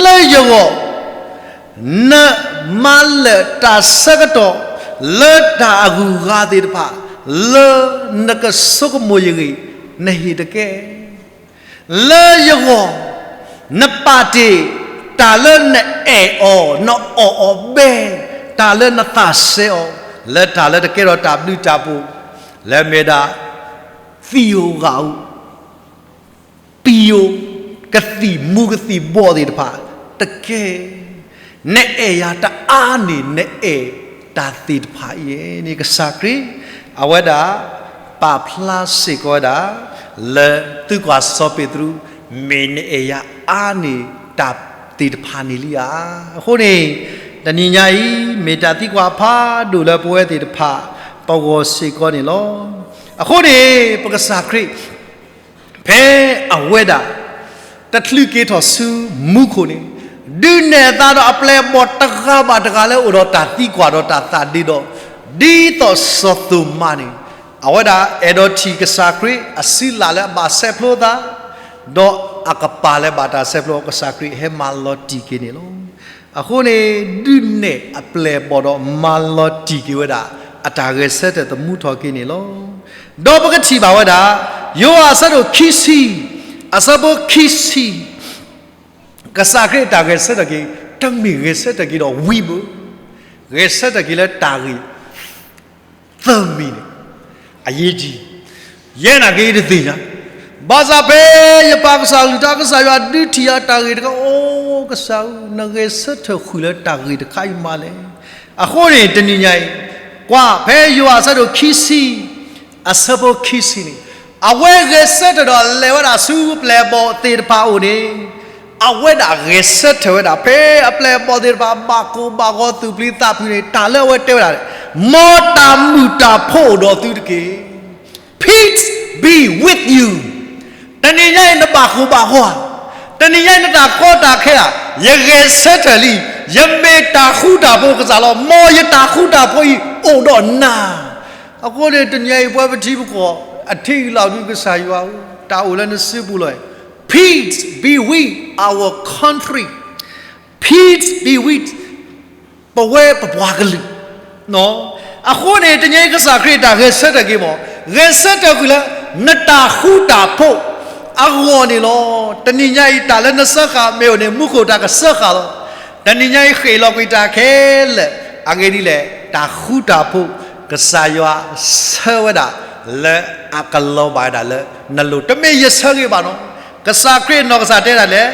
လၢယဂီၢ် နမၤလၢာ်တၢ်ဆၢကတီၢ် လၢတၢ်အဂုၤအဂၤသ့ၣ်တဖၣ် လၢနကဆိကမိၣ်ယဂ့ၢ် နဟ့ၣ်တက့ၢ်. လၢယဂီၢ် နပာ်တ့ၢ်တၢ်လၢနအဲၣ်အီၤ နအီၣ်အီၤဘဲ တၢ်လၢနသးစဲအီၤ လၢတၢ်လၢတကဲထီၣ်တၢ်ဘျုးတၢ်ဖှိၣ်, လၢမ့ၢ်ဒၣ် သံဧိၤဂာ်ဧိၤ, ပံၤဧိၤ, ကသံၣ်မူကသံၣ်ဘီသ့ၣ်တဖၣ်တကဲ, နအဲၣ်ယၤတအါန့ၢ် နအဲၣ်တၢ်သ့ၣ်တဖၣ်အံၤန့ၣ် ကစၢ်ခရံာ် အဝဲဒၣ် ပာ်ဖျါစ့ၢ်ကီးဝဲဒၣ် လၢသုကွၢ်စီၤပ့းတရူး, မ့ၢ်နအဲၣ်ယၤအါန့ၢ်တၢ်သ့ၣ်တဖၣ်န့ၣ်လံဧါ. အဃိန့ၣ် တနံၤညါအံၤ မ့ၢ်တၢ်သံကွၢ်ဖးဒိၣ်လၢပဝဲသ့ၣ်တဖၣ် ပဂီၢ်စ့ၢ်ကီးန့ၣ်လီၤ. အဃိန့ၣ် ပကစၢ်ခရံာ် ဖဲအဝဲဒၣ် တချုးက့ၤထီၣ်ဆူမူခိၣ်န့ၣ် ဒုးနဲၣ်အသးဒီးအပျဲၢ်အဘီၣ်တဂၤဘၣ်တဂၤလၢအိၣ်ဒီးတၢ်သံကွၢ်ဒီးတၢ်သးဒ့ဒီး, ဒ်သိးစီၤသိၤမါန့ၣ် အဝဲဒၣ်အဲၣ်ဒိးထံၣ်ကစၢ်ခရံာ်အစုလၢ်လၢအဘၣ်ဆဲးဖျိသး, ဒီးအကပၤလၢဘၣ်တၢ်ဆဲးဖျိ ကစၢ်ခရံာ်ဟဲမၤလီၤတံၢ်က့ၤန့ၣ်လီၤ. အဃိန့ၣ် ဒုးနဲၣ်အပျဲၢ်အဘီၣ်ဒီးမၤလီၤတံၢ်က့ၤဝဲဒၣ် အတၢ်ဂဲၤဆၢထၢၣ်သမူထီၣ်က့ၤန့ၣ်လီၤ. ဒီးပကထံၣ်ဘၣ်ဝဲဒၣ် ယိၤဟၣ်အဆၢဒိၣ်ခံဆံ အဆၢဖိခံဆံ ကစၢ်ခရံာ်အတၢ်ဂဲၤဆၢထၢၣ်က့ၤ တမ့ၢ်ဂဲၤဆၢထၢၣ်က့ၤဒီးဝံဘၣ်, ဂဲၤဆၢထၢၣ်က့ၤလၢတၢ်ဂ့ၢ်သၢမံၤန့ၣ် အရေးကြီး, ယဲနာ်က့ၤတသ့ၣ်ညါ, ဘၣ်ဆၣ်ဖဲယပာ်ကစၢ်အကလုၢ်တၢ် ကစၢ်ယွၤဒုးထံၣ်ယၤတၢ်ဂ့ၢ်တခါ, အိ ကစၢ်ဧၢ, နဂဲၤဆၢထၢၣ်ဃုာ်လၢတၢ်ဂ့ၢ်တခါအံၤမးလဲၣ်. အဃိန့ၣ် တနံၤညါအံၤ ကွၢ်ဖဲယိၤဟၣ်အဆၢဒိၣ်ခံဆံ အဆၢဖိခံဆံန့ၣ်, အဝဲဂဲၤဆၢထၢၣ်ဒီးလဲၤဝဲဒၣ်ဆူပျဲၢ်အဘီၣ်သ့ၣ်တဖၣ်အအိၣ်န့ၣ်, အဝဲဒၣ်ဂဲၤဆၢထၢၣ်ဝဲဒၣ် ဖဲအပျဲၢ်အဘီၣ်သ့ၣ်တဖၣ် ဘၣ်ကိၢ်ဘၣ်ဂီၤသူၣ်ပျံၤသးဖုးန့ၣ် တၢ်လၢအဝဲတဲဝဲဒၣ်န့ၣ်, မ်တၢ်မုာ်တၢ်ဖိးအိၣ်ဒီးသုတက့ၢ်. Peace be with you. တနံၤညါအံၤနဘၣ်ကိၢ်ဘၣ်ဂီၤဧါ, တနံၤညါအံၤနတၢ်ကီတၢ်ခဲဧါ, ယဂဲၤဆၢထၢၣ်လံ, ယမ့ၢ်တၢ်ဃူတၢ်ဖိးကစၢ်လီၤ. မ်ယတၢ်ဃူတၢ်ဖိးအံၤအိၣ်ဒီးနၤ. အဃိန့ၣ် တနံၤညါအံၤ ပဝဲပထံပကီၢ် အထံအံၤလီၤဒုး ကစၢ်ယွၤဧၢ, တၢ်အိၣ်လၢနစုပူၤလီၤ. Peace be with our country. Peace be with ပဝဲပပှၤကလုာ်. အဃိန့ၣ် တနံၤညါအံၤ ကစၢ်ခရံာ်တၢ်ဂဲၤဆၢထၢၣ်က့ၤမး, ဂဲၤဆၢထၢၣ်ဃုာ်လၢ နတၢ်ဃူတၢ်ဖိးအဂီၢ်န့ၣ်လီၤ. တနံၤညါအံၤ တၢ်လၢနစၢဃာ်မ့ၢ်အိၣ်န့ၣ် မူခိၣ်တၢ်ကစၢဃာ်လီၤ. တနံၤညါအံၤ ဃ့ၢ်လီၤကွံာ်တၢ်ခဲလၢာ်, အဂ့ၢ်ဒ်လဲၣ်, တၢ်ဃူတၢ်ဖိး ကစၢ်ယွၤဆၢဝဲဒၣ်လၢအကလီၤဘၣ်ဝဲဒၣ်လၢနလိၤ, တမ့ၢ်ယဆၢဂ့ၤဘၣ်နီၤ. ကစၢ်ခရံာ်နီၢ်ကစၢ်တဲဒၣ်လဲၣ်,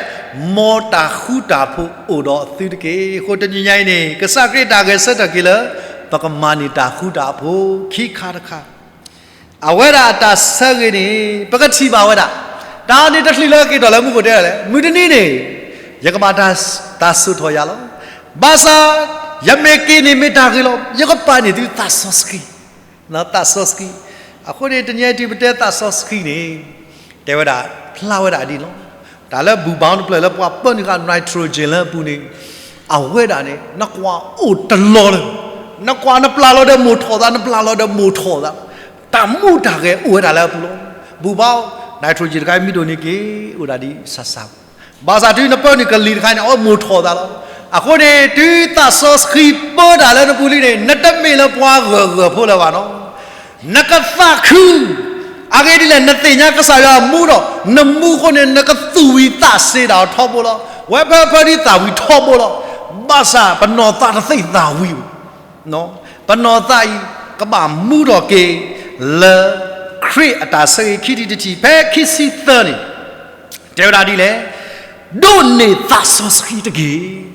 မ်တၢ်ဃူတၢ်ဖိးအိၣ်ဒီးသုတက့ၢ်. အဃိတနံၤညါအံၤန့ၣ် ကစၢ်ခရံာ်တၢ်ဂဲၤဆၢထၢၣ်က့ၤလၢ ပကမၤန့ၢ်တၢ်ဃူတၢ်ဖိးခံခါတခါ, အဝဲဒၣ်အတၢ်ဆၢဂ့ၤန့ၣ် ပကထံၣ်ဘၣ်ဝဲဒၣ်, တၢ်န့ၣ်တချုးလၢက့ၤထီၣ်လၢမူခိၣ်တဲဒၣ်လဲၣ်, မုၢ်တနံၤန့ၣ် ယကဘၣ်တၢ်စိာ်ထီၣ်ယၤလီၤ. ဘၣ်ဆၣ် ယမ့ၢ်က့ၤန့ၣ်မ့ၢ်တၢ်ဂ့ၤလီၤ. ယကပာ်န့ၢ်သုသးစီဆှံ, သးစီဆှံ. အဃိန့ၣ် တနံၤအံၤတုၤပတဲသးစီဆှံန့ၣ် တဲဝဲဒၣ် ဖျါဝဲဒၣ်ဒ်န့ၣ်လီၤ. တၢ်လၢဘူၣ်ဘါတဖျၢၣ်လၢပှၤပၢနုာ်ဃာ် nitrogen လၢအပူၤန့ၣ်, အဝဲဒၣ်န့ၣ် နကွၢ်အိၣ်တလီၤလၢ, နကွၢ်နပျၢ်လီၤဒီးမိၢ်ထီၣ်သး, နပျၢ်လီၤဒီးမိၢ်ထီၣ်သး, တၢ်မူတၢ်ဂဲၤအိၣ်ဝဲဒၣ်လၢအပူၤလီၤ. ဘူၣ်ဘါ nitrogen တခါအံၤမ့ၢ်ဒိၣ်န့ၢ်က့ၤ အိၣ်ဒၣ်ဒ်ဆးဆး ဘၣ်ဆၣ်တုၤနပၢနုာ်ကလံၤတခါန့ၣ် အဝဲမိၢ်ထီၣ်သးလီၤ. အဃိန့ၣ် တုၤသးစီဆှံပၢတၢ်လၢနပူၤလံန့ၣ် နတမ့ၢ်လၢပှၤဂၢၢ်ဂၢၢ်ဖိလၢၤဘၣ်နီၤ. နကသးခု, အဂ့ၢ်ဒ်လဲၣ် နသ့ၣ်ညါကစၢ်ယွၤမူဒီး နမူအဃိန့ၣ် နကသူၣ်ဝံၤသးစ့ၤဒၣ်အီၤထီဘိလီၤ. ဝဲဖဲဖဲဒ်သးဝံၤထီဘိလီၤ. ဘၣ်ဆၣ်ပနီၢ်သးတသ့ၣ်သးဝံၤဘၣ် ပနီၢ်သးအံၤ ကဘၣ်မူထီၣ်က့ၤ လၢခရံာ်အတၢ်ဆၢဂ့ၤ ခံထံၣ်တထံၣ် ဖဲခံဆံသၢန့ၣ် တဲဝဲဒၣ်ဒ်လဲၣ်, ဒိးန့ၢ်သးစီဆှံတက့ၢ်.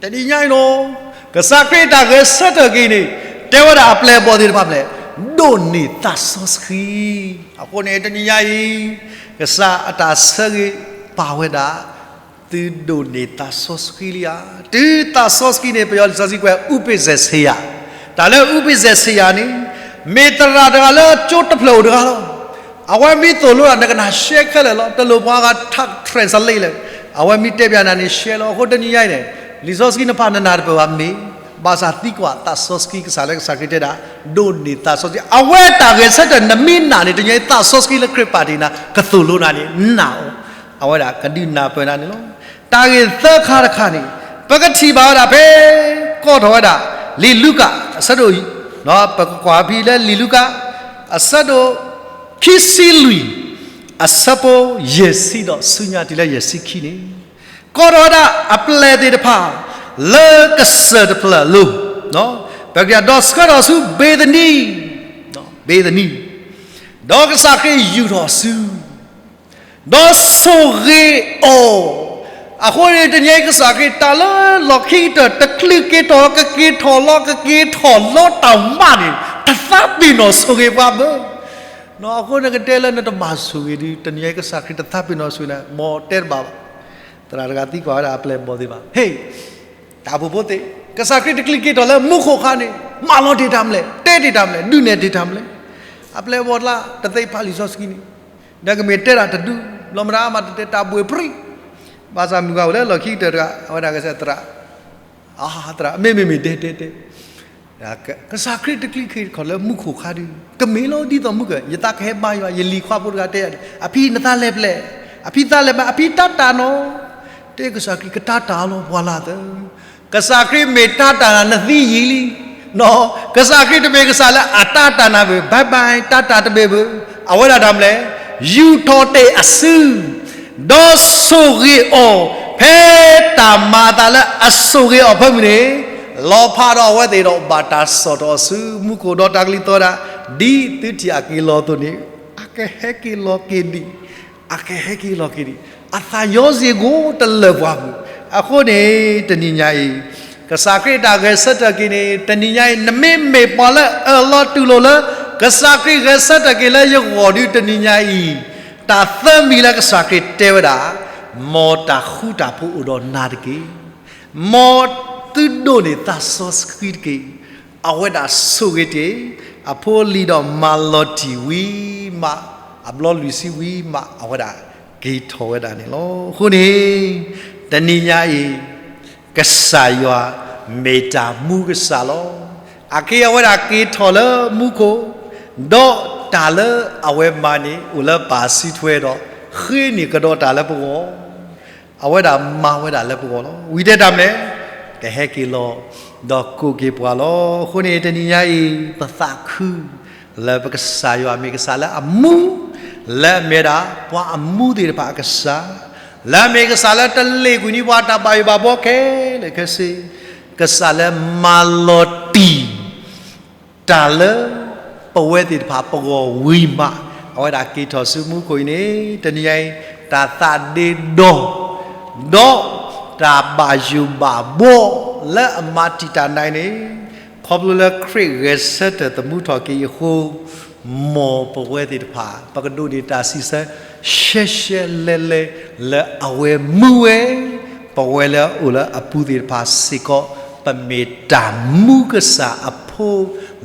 တနံၤညါအံၤနီၤ, ကစၢ်ခရံာ်တၢ်ဂဲၤဆၢထၢၣ်က့ၤန့ၣ် တဲဝဲဒၣ်အပျဲၢ်အဘီၣ်သ့ၣ်တဖၣ်ဖျဲၣ်, ဒိးန့ၢ်သးစီဆှံ. အဃိန့ၣ် တနံၤညါအံၤ ကစၢ်အတၢ်ဆၢဂ့ၤပာ်ဝဲဒၣ် သုဒိးန့ၢ်သးစီဆှံလံဧါ. တုၤသးစီဆှံန့ၣ် ပယီၤလံာ်စီဆှံကွဲး ဥပိ္ပဇေဆရာ, တၢ်လၢ ဥပိ္ပဇေဆရာ န့ၣ် မ့ၢ်သရၣ်တဂၤလၢကၠိတဖျၢၣ်အိၣ်တဂၤလီၤ. အဝဲမ့ၢ်သိၣ်လိနၤ နကနၣ်ရှဲခဲလၢာ်လီၤ. တလိၣ်ပှၤဂၤ translate လၢၤ, အဝဲမ့ၢ်တဲပျးနၤန့ၣ်ရှဲလီၤ. အဃိတနံၤညါအံၤန့ၣ် လံာ်စီဆှံနဖးနနၢ်တပၢၢ်ဘၣ်မ့ၢ်, ဘၣ်ဆၣ်သံကွၢ်သးစီဆှံ ကစၢ်လၢကစၢ်ခရံာ်တဲဒၣ် ဒိးန့ၢ်သးစီဆှံ. အဝဲတၢ်ဂဲၤဆၢထၢၣ်နမ့ၢ်နာ်န့ၣ် တနံၤညါအံၤသးစီဆှံလၢခရံာ်ပာ်တ့ၢ်နၤ ကသိၣ်လိနၤန့ၣ် နာ်အီၤ, အဝဲဒၣ်ကဒုးနၢ်ပၢၢ်နၤန့ၣ်လီၤ. တၢ်ဂ့ၢ်သၢခါတခါန့ၣ် ပကထံၣ်ဘၣ်ဝဲဒၣ်ဖဲ ကိးထီၣ်ဝဲဒၣ် လံာ်လူၤကၣ် အဆၢဒိၣ်, ပကကွၢ်ဖဲလၢလံာ်လူၤကၣ် အဆၢဒိၣ် ခံဆံလွံၢ် အဆၢဖိ ယဲၢ်ဆံဒီးဆူညါတုၤလၢယဲၢ်ဆံခံန့ၣ် ကိးထီၣ်ဝဲဒၣ်အပျဲၢ်သ့ၣ်တဖၣ် လၢကစၢၢ်တဖျၢၣ်အလိၤ, ပကတဲဒီးဆှၢထီၣ်ဆူဘ့ၤသနံ, ဘ့ၤသနံ, ဒီးကစၢ်ခရံာ်ယူာ်ထီၣ်အစု ဒီးဆိၣ်ဂ့ၤအီၤ. အဃိန့ၣ် တနံၤအံၤကစၢ်ခရံာ်တၢ်လၢလီၢ်ခံကတၢၢ် တချုးက့ၤထီၣ် ကက့ၤထီၣ်လီၤ ကက့ၤထီၣ်လီၤတၢ်မးန့ၣ် တသးပ့ၤနီၣ်ဆိၣ်ဂ့ၤပှၤဘၣ်. အဃိန့ၣ်ကတဲလၢနတမၤဆိၣ်ဂ့ၤဒီး တနံၤအံၤကစၢ်ခရံာ်တသးပ့ၤနီၣ်ဆိၣ်ဂ့ၤန့ၣ် မ်တဲတဘၣ်ဘၣ်. သရၣ်တဂၤသံကွၢ်ဝဲဒၣ်အပျဲၢ်အဘီၣ်သ့ၣ်တဖၣ်, ဟ့ၣ် တၢ်အိၣ်ဖှိၣ်ဖိသ့ၣ်, ကစၢ်ခရံာ်တချုးက့ၤထီၣ်လၢမူခိၣ်အခါန့ၣ် မၢလီၤတ့ၢ်တၢ်မလဲၣ်, တဲတ့ၢ်တၢ်မလဲၣ်, ဒုးနဲၣ်တ့ၢ်တၢ်မလဲၣ်. အပျဲၢ်အဘီၣ်တကျါ တသ့ဖးလံာ်စီဆှံန့ၣ်, ဒီးကမ့ၢ်တဲဒၣ်တဒု ဘျီမတၤမးတတဲတၢ်ဘှ့ၣ်ပြံ, ဘၣ်ဆၣ်မုၢ်ဂၤအိၣ်လၢလီၢ်ခံကတၢၢ်တဂၤ အဝဲဒၣ်ကစၢ်သရၣ်, အသရၣ် မ့မ့ၢ်မ့ၢ်တဲတဲတဲ ကစၢ်ခရံာ်တချုးက့ၤထီၣ်လၢမူခိၣ်အခါဒီး ကမ့ၢ်လီၤဒ်သိးမူခိၣ်, ယသးကဟဲဘါယွၤ, ယလံၤခွါဖိတဂၤတဲ, အဖံနသးလဲၤဖဲလဲၣ်, အဖံသးလဲၤမး, အဖံတၢ်တၢ်နီၤ, တဲကစၢ်ခရံာ်ကတၢ်တၢ်လီၤပှၤလၢသၢ, ကစၢ်ခရံာ်မ့ၢ်တၢ်တၢ်နၤ နသံယံာ်လံ, ကစၢ်ခရံာ်တမ့ၢ်ကစၢ်လၢအတၢ်တၢ်နၤဘၣ်, ဘၣ်ဘၣ် တၢ်တၢ်တမ့ၢ်ဘၣ်, အဝဲဒၣ်တၢ်မလဲၣ်, ယူာ်ထီၣ်တ့ၢ်အစု ဒီးဆိၣ်ဂ့ၤအီၤ ဖဲတၢ်မၤအသးလၢအဆိၣ်ဂ့ၤအီၤဖၢမုၢ်န့ၣ်, လီၤဖးဒီးအဝဲသ့ၣ်ဒီးဘၣ်တၢ်စိာ်ထီၣ်အစုမူခိၣ်, ဒီးတၢ်ကလုၢ်သီၣ်ဝဲဒၣ်, ဒ်သုထံၣ်အက့ၤလီၤအသိးန့ၣ်, အကဟဲက့ၤလီၤက့ၤဒံး, အကဟဲက့ၤလီၤက့ၤဒံး, အသးယီၤစ့ၢ်ကီးတလၢာ်ပှၤပူၤ. အဃိန့ၣ် တနံၤညါအံၤ ကစၢ်ခရံာ်တၢ်ဂဲၤဆၢထၢၣ်က့ၤန့ၣ် တနံၤညါအံၤ နမ့မ့ၢ်ပှၤလၢအၢၣ်လီၤတူၢ်လိာ်လၢ ကစၢ်ခရံာ်ဂဲၤဆၢထၢၣ်က့ၤလၢယဂီၢ်ဒီး တနံၤညါအံၤ တၢ်သၢမံၤလၢကစၢ်ခရံာ်တဲဝဲဒၣ်, မ်တၢ်ဃူတၢ်ဖိးအိၣ်ဒီးနၤတက့ၢ်. မ်သုဒိးန့ၢ်သးစီဆှံတက့ၢ်. အဝဲဒၣ်ဆိၣ်ဂ့ၤတ့ၢ် အဖိအလံၤဒီးမၤလီၤတံၢ်ဝံၤမး, အဘျီလွံၢ်ဆံဝံၤမး အဝဲဒၣ်က့ၤထီၣ်ဝဲဒၣ်န့ၣ်လီၤ. အဃိန့ၣ် တနံၤညါအံၤ ကစၢ်ယွၤမ့ၢ်တၢ်မူကစၢ်လီၤ. အက့ၤအဝဲဒၣ်က့ၤထီၣ်လၢမူခိၣ်, ဒီးတၢ်လၢအဝဲမၤန့ၣ် အိၣ်လၢပၢ်စုထွဲဒီး ဃ့န့ၢ်ကဒီးတၢ်လၢပဂီၢ်, အဝဲဒၣ်မၤဝဲဒၣ်လၢပဂီၢ်လီၤ. ဝံၤတဲတၢ်မလဲၣ်, ကဟဲက့ၤလီၤ ဒီးကိးက့ၤပှၤလီၤ. အဃိန့ၣ် တနံၤညါအံၤ ပသးခု လၢပကစၢ်ယွၤမ့ၢ်ကစၢ်လၢအမူ, လၢအမ့ၢ်ဒၣ်ပှၤအမူသ့ၣ်တဖၣ်အကစၢ်, လၢအမ့ၢ်ကစၢ်လၢတလ့ၣ်ကွံာ်န့ၢ်ပှၤတၢ်ဘၣ်ယိၣ်ဘၣ်ဘှီခဲလၢာ်ခဲဆ့, ကစၢ်လၢမၤလီၤတံၢ် တၢ်လၢပဝဲသ့ၣ်တဖၣ်ပဂီၢ်ဝံၤမး, အဝဲဒၣ်က့ၤထီၣ်ဆူမူခိၣ်အံၤန့ၣ် တနံၤညါအံၤ တၢ်သးဒ့ဒီ, ဒီးတၢ်ဘၣ်ယိၣ်ဘၣ်ဘှီလၢအမၤတံာ်တာ်နၤအံၤန့ၣ်, ခီဖျိလၢခရံာ်ဂဲၤဆၢထၢၣ်သမူထီၣ်က့ၤအဃိ, မ်ပဝဲသ့ၣ်တဖၣ် ပကဒိးန့ၢ်တၢ်စံးဆၢ ရှဲရှဲလဲလဲလၢအဝဲမူဝဲ, ပဝဲလၢအအိၣ်လၢအပူၤသ့ၣ်တဖၣ်စ့ၢ်ကီး ပမ့ၢ်တၢ်မူကစၢ်အဖိ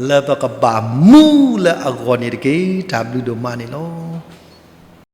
လၢပကဘၣ်မူလၢအဂီၢ်န့ၣ်တက့ၢ်. တၢ်ဘျုးဒိၣ်မးန့ၣ်လီၤ.